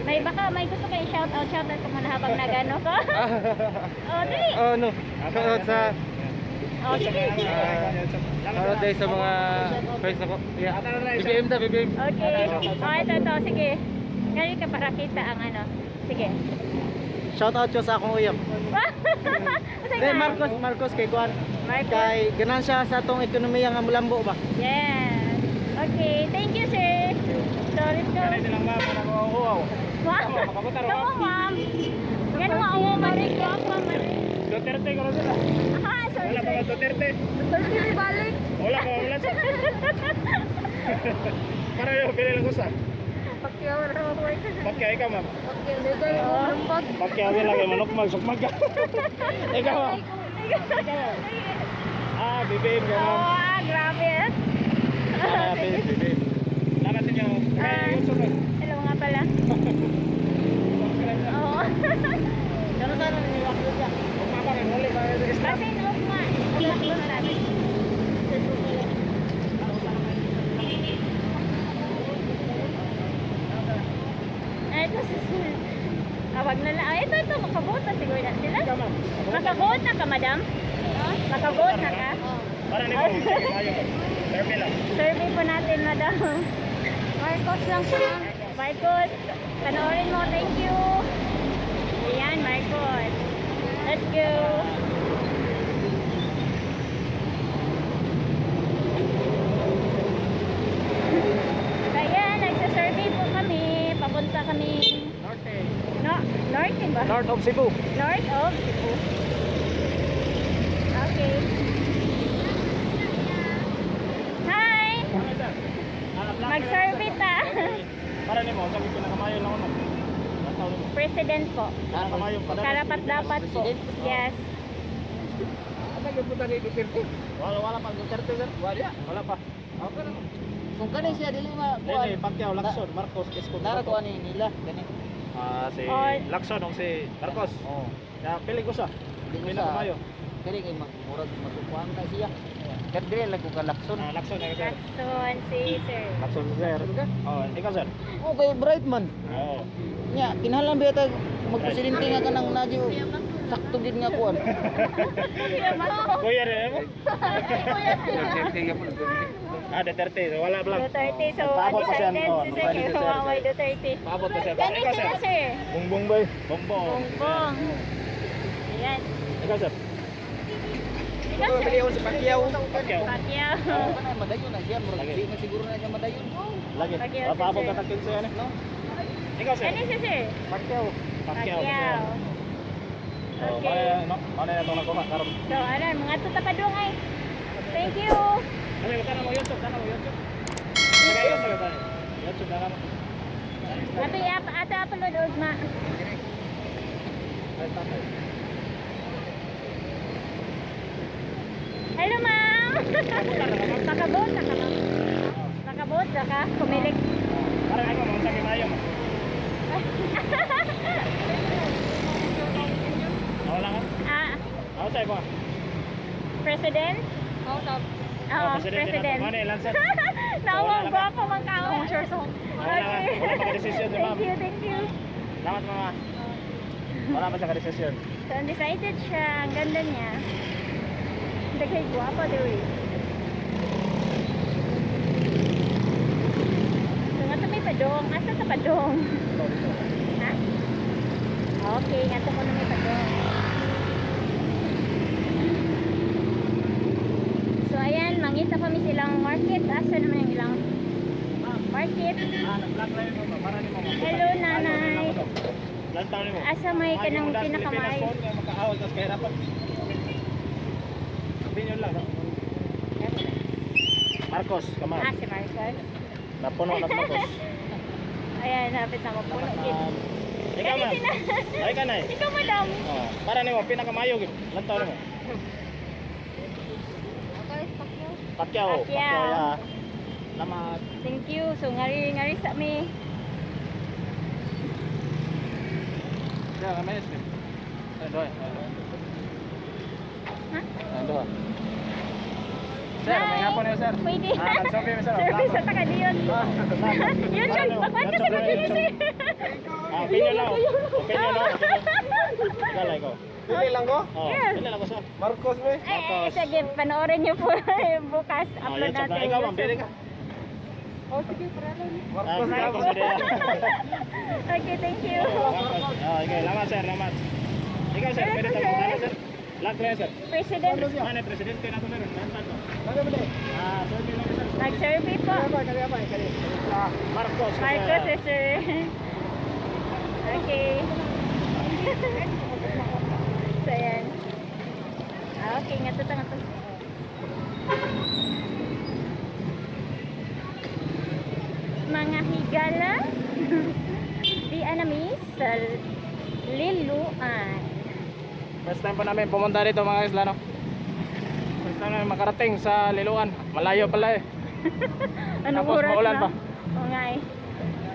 [SPEAKER 2] May baka may gusto kayong shout out, shout out ka muna habang nagano ko. Oh, dali.
[SPEAKER 4] Oh, no. Shoutout sa
[SPEAKER 2] Oh, sige, sige.
[SPEAKER 4] Shoutout dahil sa mga friends ako. Yeah. BBM ta, BBM.
[SPEAKER 2] Okay. Oh, ito, ito, sige. Ngayon ka para kita ang ano. Sige.
[SPEAKER 6] Shout out ko sa akong uyab.
[SPEAKER 2] Unsay
[SPEAKER 6] Hey,
[SPEAKER 2] nga?
[SPEAKER 6] Marcos, Marcos kay Kuan.
[SPEAKER 2] Marcos.
[SPEAKER 6] Kay ganan siya sa atong ekonomiya nga mulambo ba.
[SPEAKER 2] Yes. Okay, thank you, sir. So, let's go.
[SPEAKER 1] Kani silang ma'am na kuha.
[SPEAKER 2] Ma'am.
[SPEAKER 1] Makabutar,
[SPEAKER 2] Come on, ma'am. Ganun nga, oo, marik. Ako, marik.
[SPEAKER 1] Duterte ko sila.
[SPEAKER 2] Ah, sorry,
[SPEAKER 1] Wala pa
[SPEAKER 2] sorry.
[SPEAKER 1] ba Duterte?
[SPEAKER 3] Duterte balik.
[SPEAKER 1] Wala pa wala sir. Para yung pili lang ko sa.
[SPEAKER 3] Pacquiao ra ako.
[SPEAKER 1] Pacquiao ikaw, ma'am.
[SPEAKER 3] Pacquiao dito yung pag.
[SPEAKER 1] Pacquiao lang kay manok magsukmag ka. Ikaw, ma'am. Ah, BBM ka,
[SPEAKER 2] Oh,
[SPEAKER 1] ma'am.
[SPEAKER 2] ah, grabe.
[SPEAKER 1] Ah, BBM. Salamat sa inyo.
[SPEAKER 2] Ah.
[SPEAKER 1] YouTube eh.
[SPEAKER 2] Hello nga pala. Oo.
[SPEAKER 6] Kano sana ni upload siya?
[SPEAKER 1] Ugma pa rin, huli pa rin.
[SPEAKER 2] Basin ugma. Ugma natin. Ay, ito si sir. Ah, wag na lang. Ah, ito, ito. Makabote na siguro na sila.
[SPEAKER 1] Ikaw, ma'am.
[SPEAKER 2] Makabote na ka, madam? Makabote na ka?
[SPEAKER 1] Para ni mo. Ayo. Survey lang.
[SPEAKER 2] Survey po natin, madam.
[SPEAKER 3] Marcos lang siya.
[SPEAKER 2] Marcos, panoorin mo. Thank you. Ayan, Marcos. Let's go. Ayan, nagsa-survey po kami. Papunta kami.
[SPEAKER 1] Norte.
[SPEAKER 2] No, norte ba?
[SPEAKER 1] North of Cebu.
[SPEAKER 2] North of Cebu. Okay. Hi! Mag-survey ta.
[SPEAKER 1] Para ni mo, sabi ko nakamayo lang ako. Basta mo.
[SPEAKER 2] President po.
[SPEAKER 1] Nakamayo pa.
[SPEAKER 2] Karapat dapat po. Yes.
[SPEAKER 5] Asa gyud punta ni Duterte?
[SPEAKER 1] Wala, wala pa Duterte, sir.
[SPEAKER 5] Wala.
[SPEAKER 1] Wala pa.
[SPEAKER 5] Okay na. Kung kani siya dili ma
[SPEAKER 1] Lene, Pacquiao, Lacson, Marcos, Isko.
[SPEAKER 5] Nara ko ani nila kani.
[SPEAKER 1] Ah, si
[SPEAKER 2] Or-
[SPEAKER 1] Lacson o si Marcos.
[SPEAKER 5] Oh.
[SPEAKER 1] Ya, pili ko sa.
[SPEAKER 5] Dili
[SPEAKER 1] Pili
[SPEAKER 5] sa
[SPEAKER 1] kamayo.
[SPEAKER 5] Kani kay murag masukuan ta siya. Kadre lang ko ka Lacson.
[SPEAKER 1] Ah, Lacson ikaw, sir.
[SPEAKER 2] Lacson, si sir.
[SPEAKER 1] Lacson sir. Oh, ikaw, sir.
[SPEAKER 5] Okay, bright man.
[SPEAKER 1] Oo.
[SPEAKER 5] Nya, kinahanglan ba ta magpresidente nga kanang nagyo sakto gid nga kuan.
[SPEAKER 1] Kuya rin mo? Ah, Duterte. So, wala lang.
[SPEAKER 2] Duterte, so
[SPEAKER 1] Paabot pa siya.
[SPEAKER 2] undecided
[SPEAKER 1] Oh,
[SPEAKER 2] si sir. Kaya huwag Duterte.
[SPEAKER 1] Paabot pa siya.
[SPEAKER 2] Kani
[SPEAKER 1] Ikaw,
[SPEAKER 2] sila,
[SPEAKER 1] sir.
[SPEAKER 2] sir.
[SPEAKER 1] Bongbong bay. Bongbong.
[SPEAKER 2] Bongbong. Ayan.
[SPEAKER 1] Ikaw, sir.
[SPEAKER 2] Ikaw, sir.
[SPEAKER 4] si Pacquiao.
[SPEAKER 1] Pacquiao.
[SPEAKER 2] Pacquiao.
[SPEAKER 5] Kana madayon na siya, murag
[SPEAKER 1] Lagi.
[SPEAKER 5] di man siguro na siya madayon.
[SPEAKER 1] Lagi.
[SPEAKER 2] Pacquiao, sir.
[SPEAKER 1] Paabot ka takin sa'yo, ano? Ikaw, sir.
[SPEAKER 2] Kani si sir.
[SPEAKER 1] Pacquiao. Pacquiao.
[SPEAKER 2] Pacquiao.
[SPEAKER 1] Oh,
[SPEAKER 2] Okay.
[SPEAKER 1] mana no? Mana na itong nakuha karon.
[SPEAKER 2] So, ano, mga tutapadung ay. Thank you.
[SPEAKER 1] Ano yung tanong mo YouTube, tanong mo YouTube. Taga YouTube tayo. YouTube na naman.
[SPEAKER 2] Ato i-up, ato upload ugma.
[SPEAKER 1] Ay, tatay.
[SPEAKER 2] Hello, ma'am. Makabote na ka, ma'am. Makabote na ka. Kumilik.
[SPEAKER 1] Parang ako mo sa kimayo mo. Wala ka?
[SPEAKER 2] Ah,
[SPEAKER 1] Ako sa'yo ba?
[SPEAKER 2] president? Oo, president.
[SPEAKER 1] Mana yung lansan?
[SPEAKER 2] Nawang gwapo man ka.
[SPEAKER 3] Sure, so.
[SPEAKER 1] Wala ka. Wala pa ka-desisyon si ma'am.
[SPEAKER 2] Thank you, thank you.
[SPEAKER 1] Salamat, mama. Wala pa siya ka-desisyon.
[SPEAKER 2] So, undecided siya. Ang ganda niya. Daghay gwapo, diri. So, nga to may padong. Asa ta padong? Ha? Okay, nga to ko na may padong. So, ayan, mangita kami silang market. Asa naman yung ilang market?
[SPEAKER 1] Ah, nag-vlog lang yun, ma'am. Para ni mo, ma'am.
[SPEAKER 2] Hello, nanay.
[SPEAKER 1] Lantaw ni mo.
[SPEAKER 2] Asa may kanang
[SPEAKER 1] Pilipinas
[SPEAKER 2] pinakamaayo?
[SPEAKER 1] phone nga makaawag tas kahirapan. Opinion lang. No? Marcos, come on.
[SPEAKER 2] Ah, si Marcos.
[SPEAKER 1] Napuno na Marcos.
[SPEAKER 2] Ayan, napit na mapuno.
[SPEAKER 1] Ma'am. Ikaw,
[SPEAKER 2] Kani
[SPEAKER 1] ma'am.
[SPEAKER 2] sila.
[SPEAKER 1] Ay ka na eh.
[SPEAKER 2] Ikaw, madam.
[SPEAKER 1] Oh, para nimo pinakamayo gid. Lantaw nimo.
[SPEAKER 3] Okay, Pacquiao.
[SPEAKER 1] Pacquiao.
[SPEAKER 2] Pacquiao.
[SPEAKER 1] Pacquiao, ya. Salamat.
[SPEAKER 2] Thank you. So ngari ngari sa mi.
[SPEAKER 1] Ya, kami es. Ayo, doy.
[SPEAKER 2] Ha?
[SPEAKER 1] Ayo, Sir, may hapon niyo, sir.
[SPEAKER 2] Pwede.
[SPEAKER 1] Ah, nagsurvey mi, sir.
[SPEAKER 2] Survey sa Takadiyon. YouTube, pagkuhan ka sa pagpili, sir.
[SPEAKER 1] Ah, opinion lang. Opinion lang. Ikaw lang, ikaw.
[SPEAKER 6] Pili lang ko?
[SPEAKER 1] Oh,
[SPEAKER 2] Yes.
[SPEAKER 1] pili lang ko, sir.
[SPEAKER 6] Marcos me.
[SPEAKER 2] Ay, ay, sige, panoorin niyo po bukas.
[SPEAKER 1] Oh,
[SPEAKER 2] Upload
[SPEAKER 1] YouTube
[SPEAKER 2] natin.
[SPEAKER 1] lang. Ikaw, ma'am, pili ka.
[SPEAKER 3] Oh, sige, para lang.
[SPEAKER 1] Ah, Marcos.
[SPEAKER 2] Okay, thank you.
[SPEAKER 1] Marcos. Ah, okay, salamat, sir. Salamat. Ikaw, sir, pwede
[SPEAKER 2] Sir.
[SPEAKER 1] tayo magkano, sir? Lahat na yan, sir.
[SPEAKER 2] President,
[SPEAKER 1] Ano, presidente na ito, meron. Ah, survey lang, sir.
[SPEAKER 2] nag-survey po.
[SPEAKER 1] Ah, Marcos. sir.
[SPEAKER 2] Marcos, eh, sir. Okay. So, ayan. Ah, okay, nga to, nga to. Mga higala, di anami sa Liluan.
[SPEAKER 1] First time po namin pumunta dito mga isla, no? First time namin makarating sa Liloan. Malayo pala eh.
[SPEAKER 2] Anong
[SPEAKER 1] Tapos
[SPEAKER 2] oras
[SPEAKER 1] maulan
[SPEAKER 2] na?
[SPEAKER 1] pa.
[SPEAKER 2] Oo nga eh.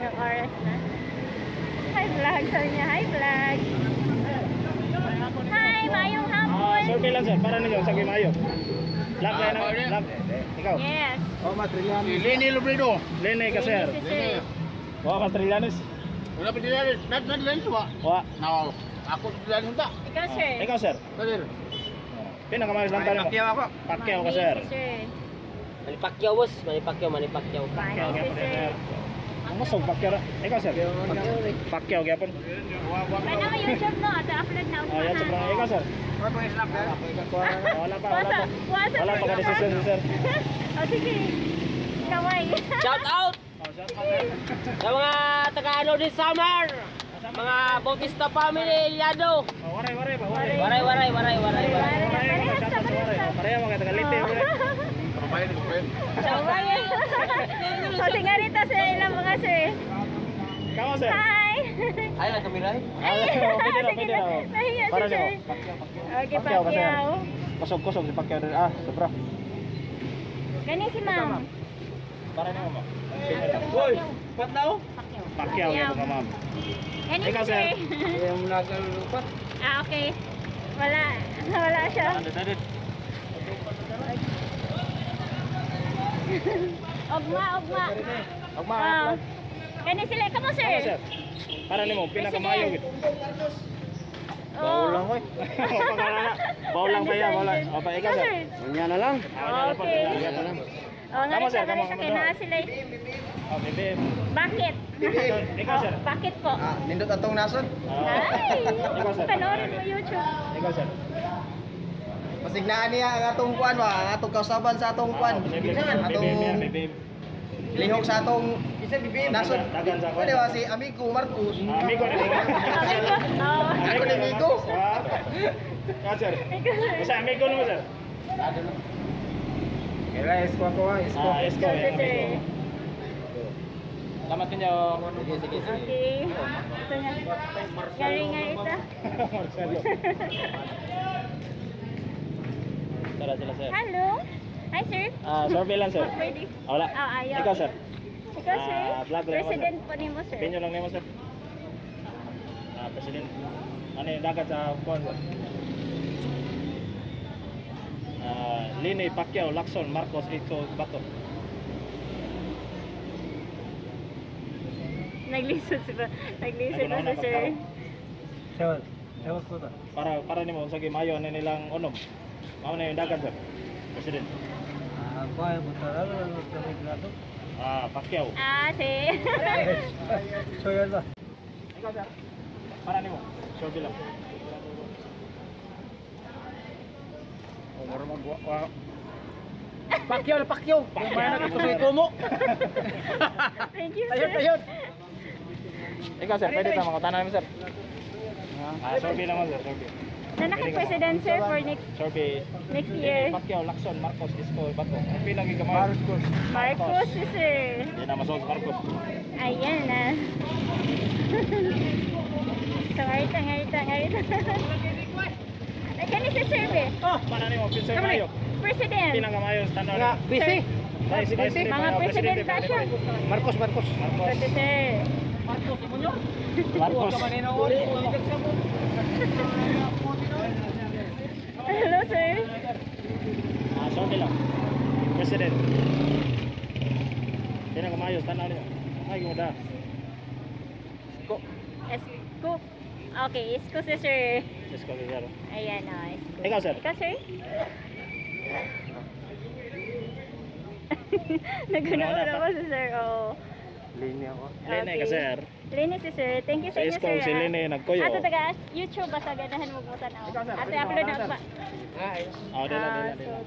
[SPEAKER 2] Anong oras na? Hi vlog, sabi niya. Hi vlog. Hi, maayong
[SPEAKER 1] Ah,
[SPEAKER 2] hapon.
[SPEAKER 1] survey lang sir, para ninyo sa Gimayo. Lap kayo na, lap. Ikaw.
[SPEAKER 2] Yes.
[SPEAKER 6] Oh, Matrilan.
[SPEAKER 4] Lene Lubredo.
[SPEAKER 1] Lene ka sir.
[SPEAKER 2] Yes, sir.
[SPEAKER 1] Wa ka Trillanes.
[SPEAKER 4] Wala pa Trillanes. Not not Trillanes ba?
[SPEAKER 1] Wa.
[SPEAKER 4] No. Ako Trillanes unta.
[SPEAKER 2] Ikaw, sir.
[SPEAKER 1] Ikaw sir.
[SPEAKER 4] Sir.
[SPEAKER 1] Pinakamayos lang tayo.
[SPEAKER 4] Pacquiao ako.
[SPEAKER 1] Pacquiao ka sir.
[SPEAKER 2] Yes, sir.
[SPEAKER 5] Manny Pacquiao, boss. Manny Pacquiao, Manny Pacquiao.
[SPEAKER 1] Pacquiao
[SPEAKER 2] Yes,
[SPEAKER 1] gyapon
[SPEAKER 2] sir.
[SPEAKER 1] sir. Ang musog Pacquiao ra. Ikaw sir. Pacquiao gyapon.
[SPEAKER 2] Ano mo YouTube no? Ato upload na
[SPEAKER 1] Oh, yan sobrang ikaw sir. Wala pa, wala pa.
[SPEAKER 2] Wasa,
[SPEAKER 1] Wala pa ka decision sir.
[SPEAKER 2] Oh, sige. Kaway.
[SPEAKER 5] Shout out
[SPEAKER 1] Oh, shout out, sir.
[SPEAKER 5] sa mga taga-ano din Samar. Mga Bautista family, Iliado.
[SPEAKER 1] Oh, waray waray ba, waray.
[SPEAKER 5] Waray, waray, waray, waray, waray.
[SPEAKER 1] Waray,
[SPEAKER 2] Parehas
[SPEAKER 1] shout
[SPEAKER 2] ta,
[SPEAKER 1] out sa waray.
[SPEAKER 2] parehas ta.
[SPEAKER 1] Oh, Pareha mga taga-Leyte, waray.
[SPEAKER 4] Kabayan, kabayan.
[SPEAKER 2] Kaway. O, sige rito sa ilang mga sir.
[SPEAKER 1] Ikaw sir.
[SPEAKER 2] Hi.
[SPEAKER 5] Ay, lang kami rin.
[SPEAKER 1] Ah, pwede na,
[SPEAKER 2] Sige
[SPEAKER 1] pwede
[SPEAKER 2] na.
[SPEAKER 1] na.
[SPEAKER 2] Nahiya si
[SPEAKER 1] Para
[SPEAKER 2] sir.
[SPEAKER 1] nimo.
[SPEAKER 2] Okay,
[SPEAKER 1] Pacquiao ka, sir.
[SPEAKER 2] Pacquiao.
[SPEAKER 1] Kusog-kusog si Pacquiao din. Ah, sobra.
[SPEAKER 2] Gani si ma'am.
[SPEAKER 1] Para nimo mo.
[SPEAKER 6] Hoy, pat daw?
[SPEAKER 1] Pacquiao gyapon ka ma'am.
[SPEAKER 2] Gani si
[SPEAKER 1] Ikaw, sir.
[SPEAKER 2] sir.
[SPEAKER 6] Yung nagalupat.
[SPEAKER 2] Ah, okay. Wala. Wala siya.
[SPEAKER 1] Undecided.
[SPEAKER 2] Ugma, ugma.
[SPEAKER 1] Ugma.
[SPEAKER 2] Ah. Gani sila. Kamo, sir.
[SPEAKER 1] Ano, sir? Para nimo pinakamayo gid.
[SPEAKER 2] Oh.
[SPEAKER 1] Bawal lang oy. Bawal lang kaya, bawal lang. O pa ikaw sir.
[SPEAKER 6] Unya na lang.
[SPEAKER 1] Ah,
[SPEAKER 2] Okay. Oh, nga
[SPEAKER 1] Kamo,
[SPEAKER 2] rin
[SPEAKER 1] sir,
[SPEAKER 2] siya,
[SPEAKER 1] kamo,
[SPEAKER 2] nga rin
[SPEAKER 1] kamo.
[SPEAKER 2] siya. Kaya naa sila.
[SPEAKER 1] Oh, bebe.
[SPEAKER 2] Bakit?
[SPEAKER 1] Ikaw sir.
[SPEAKER 2] Oh, bakit po?
[SPEAKER 6] Ah, nindot atong nasod.
[SPEAKER 1] Ah,
[SPEAKER 2] Ay!
[SPEAKER 1] Ikaw, sir.
[SPEAKER 2] Panoorin mo YouTube.
[SPEAKER 1] Ikaw sir.
[SPEAKER 6] Pasignaan niya ang atong kuan ba, ang atong kausaban sa atong kuan.
[SPEAKER 1] Ah,
[SPEAKER 6] Atong
[SPEAKER 1] bebe.
[SPEAKER 6] lihok sa atong nasod.
[SPEAKER 1] Dagan sa kuan.
[SPEAKER 6] Pwede ba si Amigo Marcos?
[SPEAKER 1] Ah, Amigo ni.
[SPEAKER 2] Amigo. Oh.
[SPEAKER 6] Amigo ni Amigo.
[SPEAKER 1] Ah. Ikaw sir.
[SPEAKER 2] Ikaw, sir.
[SPEAKER 1] Basta amigo nimo sir.
[SPEAKER 4] Kaya esko ako, esko.
[SPEAKER 1] Ah, esko.
[SPEAKER 2] Ikaw,
[SPEAKER 1] yan,
[SPEAKER 2] sir.
[SPEAKER 1] amigo. Salamat ninyo.
[SPEAKER 6] Sige, sige, sige.
[SPEAKER 2] Okay. Ito nga. Gari nga ito.
[SPEAKER 1] Marcelo. Tara sila sir.
[SPEAKER 2] Hello. Hi, sir.
[SPEAKER 1] Ah, survey lang sir.
[SPEAKER 2] Pwede.
[SPEAKER 1] Ah, wala.
[SPEAKER 2] Ah, ayaw.
[SPEAKER 1] Ikaw sir.
[SPEAKER 2] Ikaw, sir.
[SPEAKER 1] Ah, vlog lang ako, sir.
[SPEAKER 2] President po nimo, sir.
[SPEAKER 1] Opinion lang nimo sir. Ah, president. Ano yung dagat sa kuan ba? Ah, Lini Pacquiao, Lacson, Marcos, Ito, Bato.
[SPEAKER 2] Naglisod si ba? Naglisod na si sir.
[SPEAKER 1] Para para nimo sa mayo ano nilang unom. Mao na yung dagat sir. President. Ah, Pacquiao.
[SPEAKER 2] Ah, si.
[SPEAKER 1] Ikaw sir. Para nimo. Survey lang.
[SPEAKER 5] Pacquiao, Pacquiao.
[SPEAKER 1] Pacquiao.
[SPEAKER 5] Ito sa kumo.
[SPEAKER 2] Thank you, sir.
[SPEAKER 1] Ikaw sir, pwede ta mangutana nimo sir. Ah, survey lang mo, sir, survey.
[SPEAKER 2] Nanakit president, sir, for next
[SPEAKER 1] Survey.
[SPEAKER 2] next year.
[SPEAKER 1] Pacquiao, Lacson, Marcos, Isko, Bato. Ang pila gyud kamay. Marcos.
[SPEAKER 2] Marcos, si sir.
[SPEAKER 1] Hindi na masolve Marcos.
[SPEAKER 2] Ayan na. So, ngarita, ngarita, ngarita. Ay, kani si sir, eh.
[SPEAKER 1] Ah, para nimo pinsay mayo.
[SPEAKER 2] president.
[SPEAKER 1] Pinakamayo standard.
[SPEAKER 6] Nga, busy.
[SPEAKER 1] Vice, vice,
[SPEAKER 2] Mga president na siya.
[SPEAKER 6] Marcos, Marcos.
[SPEAKER 1] Marcos.
[SPEAKER 2] Pati sir.
[SPEAKER 1] Marcos.
[SPEAKER 2] Hello, sir.
[SPEAKER 1] Ah, sorry lang. President. Pinakamayo standard niyo. Ay, gumuda. Ko.
[SPEAKER 2] Isko. Okay, isko si sir.
[SPEAKER 1] Isko si sir.
[SPEAKER 2] Ayan, oh, isko.
[SPEAKER 1] Ikaw, sir.
[SPEAKER 2] Ikaw, sir? Naguna-una po si sir, oh.
[SPEAKER 6] Lini ako.
[SPEAKER 1] Lene ka, sir.
[SPEAKER 2] Lene si sir. Thank you
[SPEAKER 1] Sa
[SPEAKER 2] sa inyo,
[SPEAKER 1] isko
[SPEAKER 2] sir.
[SPEAKER 1] si
[SPEAKER 2] ah.
[SPEAKER 1] Lene nagkuyo.
[SPEAKER 2] Ato taga YouTube basta ganahan mo mo tanaw. Ato upload na pa.
[SPEAKER 1] Oh, dila,
[SPEAKER 2] Ah,
[SPEAKER 1] dila, dila.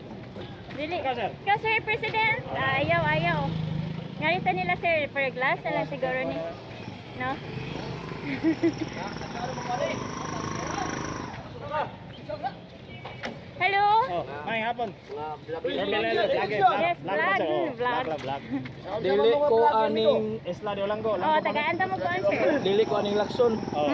[SPEAKER 2] Dili.
[SPEAKER 1] Ikaw, sir.
[SPEAKER 2] Ikaw, sir, President. Ah, ayaw, ayaw. Ngarita nila, sir. Per glass na lang siguro ni. No? Hello?
[SPEAKER 1] Oh, may hapon.
[SPEAKER 2] Yes, vlog, vlog.
[SPEAKER 1] Vlog, vlog.
[SPEAKER 6] Dili ko aning
[SPEAKER 1] Isla de Olango.
[SPEAKER 2] Oh, tagaan ta mo kuan, sir.
[SPEAKER 6] Dili ko aning Lakson.
[SPEAKER 1] Oh.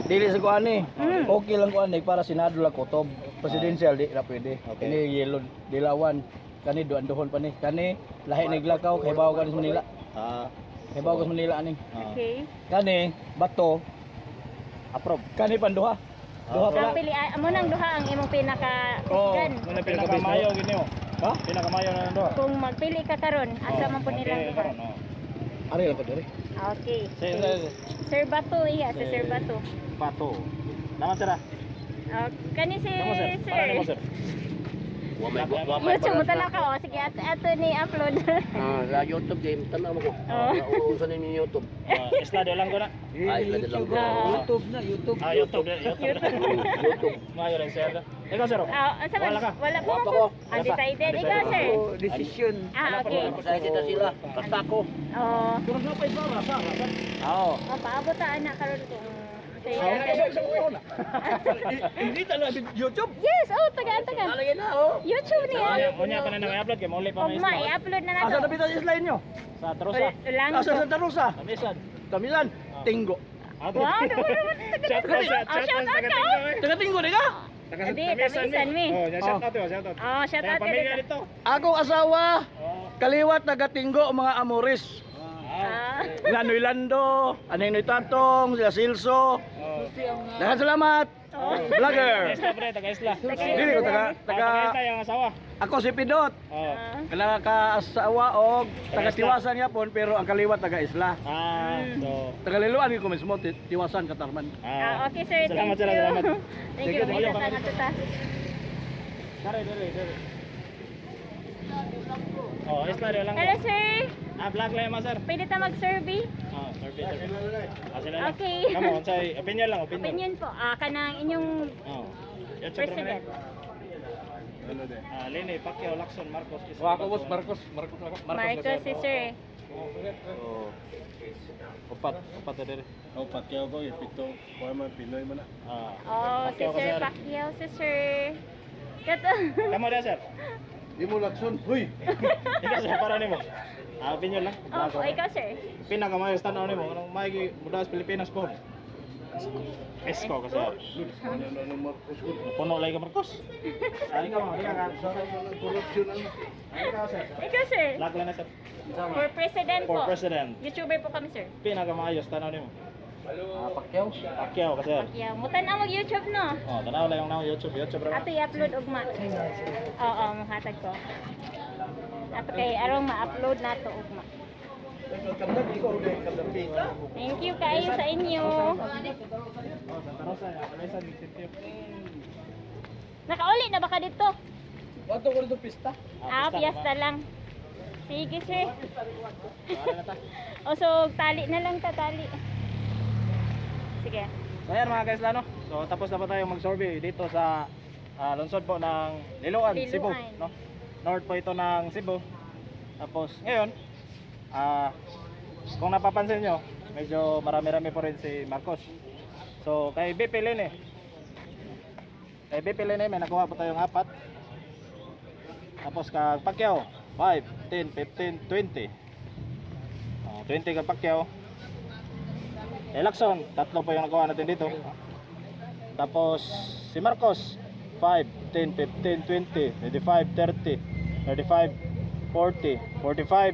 [SPEAKER 6] Dili sa ko ani. Okay lang ko ani para Senado lang kutob. Presidential di ra pwede.
[SPEAKER 1] Okay.
[SPEAKER 6] Ini yellow dilawan. Kani duan duhon pa ni. Kani lahi ni Glakaw kay bawo ka sa Manila.
[SPEAKER 1] Ah,
[SPEAKER 6] Kay bawo ka sa Manila aning.
[SPEAKER 2] Okay.
[SPEAKER 6] Kani bato
[SPEAKER 1] approve.
[SPEAKER 6] kani panduha. Duha
[SPEAKER 2] Ang
[SPEAKER 6] pala.
[SPEAKER 2] pili amo nang duha ang imong pinaka
[SPEAKER 6] Oh,
[SPEAKER 2] kusgan.
[SPEAKER 1] Muna pinakamayo gid nimo.
[SPEAKER 6] Ha?
[SPEAKER 1] Pinakamayo na nando.
[SPEAKER 2] Kung magpili ka karon, asa man po nilang duha?
[SPEAKER 1] Oh.
[SPEAKER 6] Ari lang ko diri.
[SPEAKER 2] Okay.
[SPEAKER 1] Sir, sir,
[SPEAKER 2] Sir Bato iya, si Sir Bato.
[SPEAKER 1] Pato. Naman sir. Ah.
[SPEAKER 2] Oh, kani si
[SPEAKER 1] Namo sir. Para nimo
[SPEAKER 2] sir.
[SPEAKER 1] sir.
[SPEAKER 2] YouTube mo tanaw ka oh. Sige, ato, ato ni upload.
[SPEAKER 5] Ah, sa YouTube game tanaw mo ko.
[SPEAKER 2] Oh.
[SPEAKER 5] Usa ni YouTube.
[SPEAKER 1] Oh, Isla de Olango na.
[SPEAKER 5] Ay, isla de Olango.
[SPEAKER 6] YouTube na, YouTube.
[SPEAKER 1] Ah, YouTube, YouTube.
[SPEAKER 5] YouTube.
[SPEAKER 1] Mayo rin sir. Ikaw sir.
[SPEAKER 2] Ah, asa man?
[SPEAKER 1] Wala ka.
[SPEAKER 2] Wala po.
[SPEAKER 5] Wala pa ko.
[SPEAKER 2] Undecided. Ikaw, sir.
[SPEAKER 6] Decision.
[SPEAKER 2] Ah, okay.
[SPEAKER 5] Excited na sila. Basta ako.
[SPEAKER 2] Oh,
[SPEAKER 6] Pero na pa isa rasa, rasa.
[SPEAKER 1] Oo.
[SPEAKER 2] oh paabot ta ana karon kung sa
[SPEAKER 6] Hindi ta na YouTube.
[SPEAKER 2] Yes, oh, tagaan taga.
[SPEAKER 5] Alagay na oh.
[SPEAKER 2] YouTube niya.
[SPEAKER 1] Unya pa na nang i-upload kay mauli pa may
[SPEAKER 2] Ugma,
[SPEAKER 1] isla.
[SPEAKER 2] i-upload na
[SPEAKER 6] Asa
[SPEAKER 2] nato.
[SPEAKER 6] na pita sa slide nyo?
[SPEAKER 1] Sa Trosa.
[SPEAKER 2] Lang.
[SPEAKER 6] Asa sa Santa Rosa?
[SPEAKER 1] Tamisan.
[SPEAKER 6] Tamilan, Tinggo.
[SPEAKER 1] Ah,
[SPEAKER 2] Wow, naman naman.
[SPEAKER 1] Shout out, shout
[SPEAKER 2] Oh, shout
[SPEAKER 1] out
[SPEAKER 2] out ka. oh.
[SPEAKER 6] Taga Tinggo di ka?
[SPEAKER 2] Di, tamisan mi.
[SPEAKER 1] Oh, shout out, oh, shout out.
[SPEAKER 2] Oh, shout out ka
[SPEAKER 1] Pamilya
[SPEAKER 2] dito.
[SPEAKER 1] dito.
[SPEAKER 6] Akong asawa,
[SPEAKER 1] Oh.
[SPEAKER 6] kaliwat taga Tinggo mga Amores.
[SPEAKER 2] Ah.
[SPEAKER 6] Lanoy Lando, Aninoy Tatong, sila Silso.
[SPEAKER 1] Oh.
[SPEAKER 6] Daghang salamat.
[SPEAKER 2] Oh.
[SPEAKER 6] Vlogger.
[SPEAKER 1] Isla pre, taga isla.
[SPEAKER 6] Dili ko taga
[SPEAKER 1] Taga
[SPEAKER 6] taga
[SPEAKER 1] isla yung asawa.
[SPEAKER 6] ako si Pidot.
[SPEAKER 1] Oh.
[SPEAKER 2] Ah.
[SPEAKER 6] Kala ka asawa og taga Tiwasan yapon pero ang kaliwat taga isla.
[SPEAKER 1] Ah, so
[SPEAKER 6] Taga Liloan ko mismo Tiwasan Katarman.
[SPEAKER 2] Ah, okay sir,
[SPEAKER 1] Salamat
[SPEAKER 2] thank
[SPEAKER 1] sir,
[SPEAKER 2] you.
[SPEAKER 1] salamat.
[SPEAKER 2] Thank you.
[SPEAKER 1] Thank you.
[SPEAKER 2] Wait, ato ta.
[SPEAKER 1] Dere, dere, dere. Oh, isla de lang.
[SPEAKER 2] Hello sir,
[SPEAKER 1] Ah, vlog lang ma sir.
[SPEAKER 2] pwede ta mag-survey?
[SPEAKER 1] Ah, survey, survey. Ah, sila lang.
[SPEAKER 2] Okay.
[SPEAKER 1] Kamo, unsay opinion lang, opinion.
[SPEAKER 2] Opinion po, ah, kanang inyong
[SPEAKER 1] Oh. YouTube
[SPEAKER 2] president.
[SPEAKER 1] Ah, Lene, Pacquiao, Lacson, Marcos. Isla,
[SPEAKER 4] Wako boss,
[SPEAKER 1] Bato.
[SPEAKER 4] Marcos, Marcos ako.
[SPEAKER 2] Marcos si sir.
[SPEAKER 1] Oh. Upat, upat na dere.
[SPEAKER 7] Oh, Pacquiao ko, epekto, kuha man, Pinoy man na.
[SPEAKER 1] Ah.
[SPEAKER 2] Oh, si
[SPEAKER 1] Pacquiao ka,
[SPEAKER 2] Sir
[SPEAKER 1] sir.
[SPEAKER 2] Pacquiao si sir. Kato.
[SPEAKER 1] Kamo dia, sir.
[SPEAKER 7] Di mo Lacson, huy!
[SPEAKER 1] Ikaw sir, para nimo. Ah, opinion lang.
[SPEAKER 2] Oh, ikaw sir.
[SPEAKER 1] Pinakamayo tanaw nimo kanang may mula sa Pilipinas po. Esko ka sir.
[SPEAKER 7] Ano ano Marcos ko?
[SPEAKER 1] Puno lagi ka Marcos. Ah, ikaw mo, ikaw ka.
[SPEAKER 7] Corruption ano?
[SPEAKER 1] Ikaw sir.
[SPEAKER 2] Ikaw sir.
[SPEAKER 1] Vlog lang na sir.
[SPEAKER 2] For president
[SPEAKER 1] For
[SPEAKER 2] po.
[SPEAKER 1] president.
[SPEAKER 2] YouTuber po kami sir.
[SPEAKER 1] Pinakamaayos tanaw nimo.
[SPEAKER 4] Ah, Pacquiao.
[SPEAKER 1] Pacquiao ka sir.
[SPEAKER 2] Pacquiao. Mutan-aw mag YouTube no.
[SPEAKER 1] Oh, tanaw lang yung naong YouTube, YouTube ra.
[SPEAKER 2] Ato i-upload ugma. Oo, muhatag ko. Ato kay arong ma-upload nato ugma. Thank you kayo sa inyo.
[SPEAKER 1] Oh, Santa Rosa, Alesa, Vicente.
[SPEAKER 2] Nakauli na ba ka dito?
[SPEAKER 6] Wato ko dito pista.
[SPEAKER 2] Ah, piyesta lang. Sige, sir. O so, tali na lang ta, tali. Sige.
[SPEAKER 1] So ayan mga guys lano. So tapos na ba tayo mag-survey dito sa lungsod po ng Liloan, Cebu,
[SPEAKER 2] Liloan.
[SPEAKER 1] no? North po ito ng Cebu. Tapos ngayon, kung napapansin nyo, medyo marami-rami po rin si Marcos. So kay BP Lene. Kay BP Lene may nakuha po tayong apat. Tapos kay Pacquiao, 5, 10, 15, 20. Oh, 20 kay Pacquiao. Eh, Lacson, tatlo po yung nakuha natin dito. Tapos si Marcos, 5, 10, 15, 20, 25, 30, 35, 40, 45.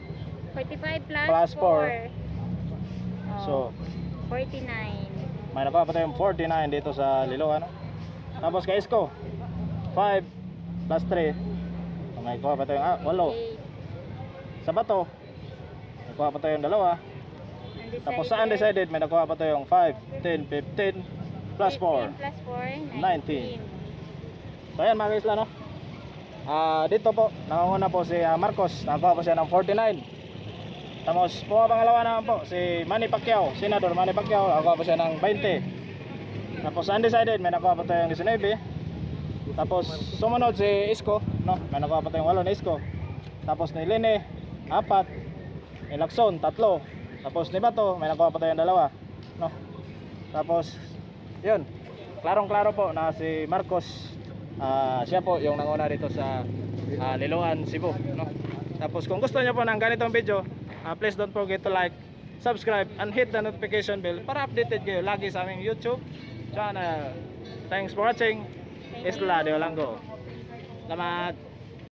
[SPEAKER 2] 45 plus,
[SPEAKER 1] Plus
[SPEAKER 2] 4.
[SPEAKER 1] 4.
[SPEAKER 2] Oh,
[SPEAKER 1] So,
[SPEAKER 2] 49.
[SPEAKER 1] may nakuha pa tayong 49 dito sa Liloan, no? Tapos kay Isko, 5 plus 3. So, may kuha pa tayong 8.
[SPEAKER 2] 8.
[SPEAKER 1] Sa Bato, may kuha pa tayong dalawa.
[SPEAKER 2] Undecided.
[SPEAKER 1] Tapos sa undecided, may nakuha pa tayong 5, 10, 15, plus 4.
[SPEAKER 2] 15 plus 4,
[SPEAKER 1] 19.
[SPEAKER 2] 19.
[SPEAKER 1] So ayan mga kaisla, no? Dito po, nangunguna po si Marcos, nakakuha po siya ng 49. Tapos pumapangalawa naman po si Manny Pacquiao, Senador Manny Pacquiao, nakakuha po siya ng 20. Tapos undecided, may nakuha pa tayong 19. Tapos sumunod si Isko, no? May nakuha pa tayong 8 na Isko. Tapos ni Lene, 4. Ni Lacson, 3. Tapos ni Bato, may nakuha pa tayong dalawa, no? Tapos yun, klarong-klaro po na si Marcos, siya po yung nanguna dito sa Liloan, Cebu, no? Tapos kung gusto niyo po ng ganitong video, please don't forget to like, subscribe, and hit the notification bell para updated kayo lagi sa aming YouTube channel. Thanks for watching.
[SPEAKER 2] Thank
[SPEAKER 1] Isla
[SPEAKER 2] you.
[SPEAKER 1] de Olango. Salamat.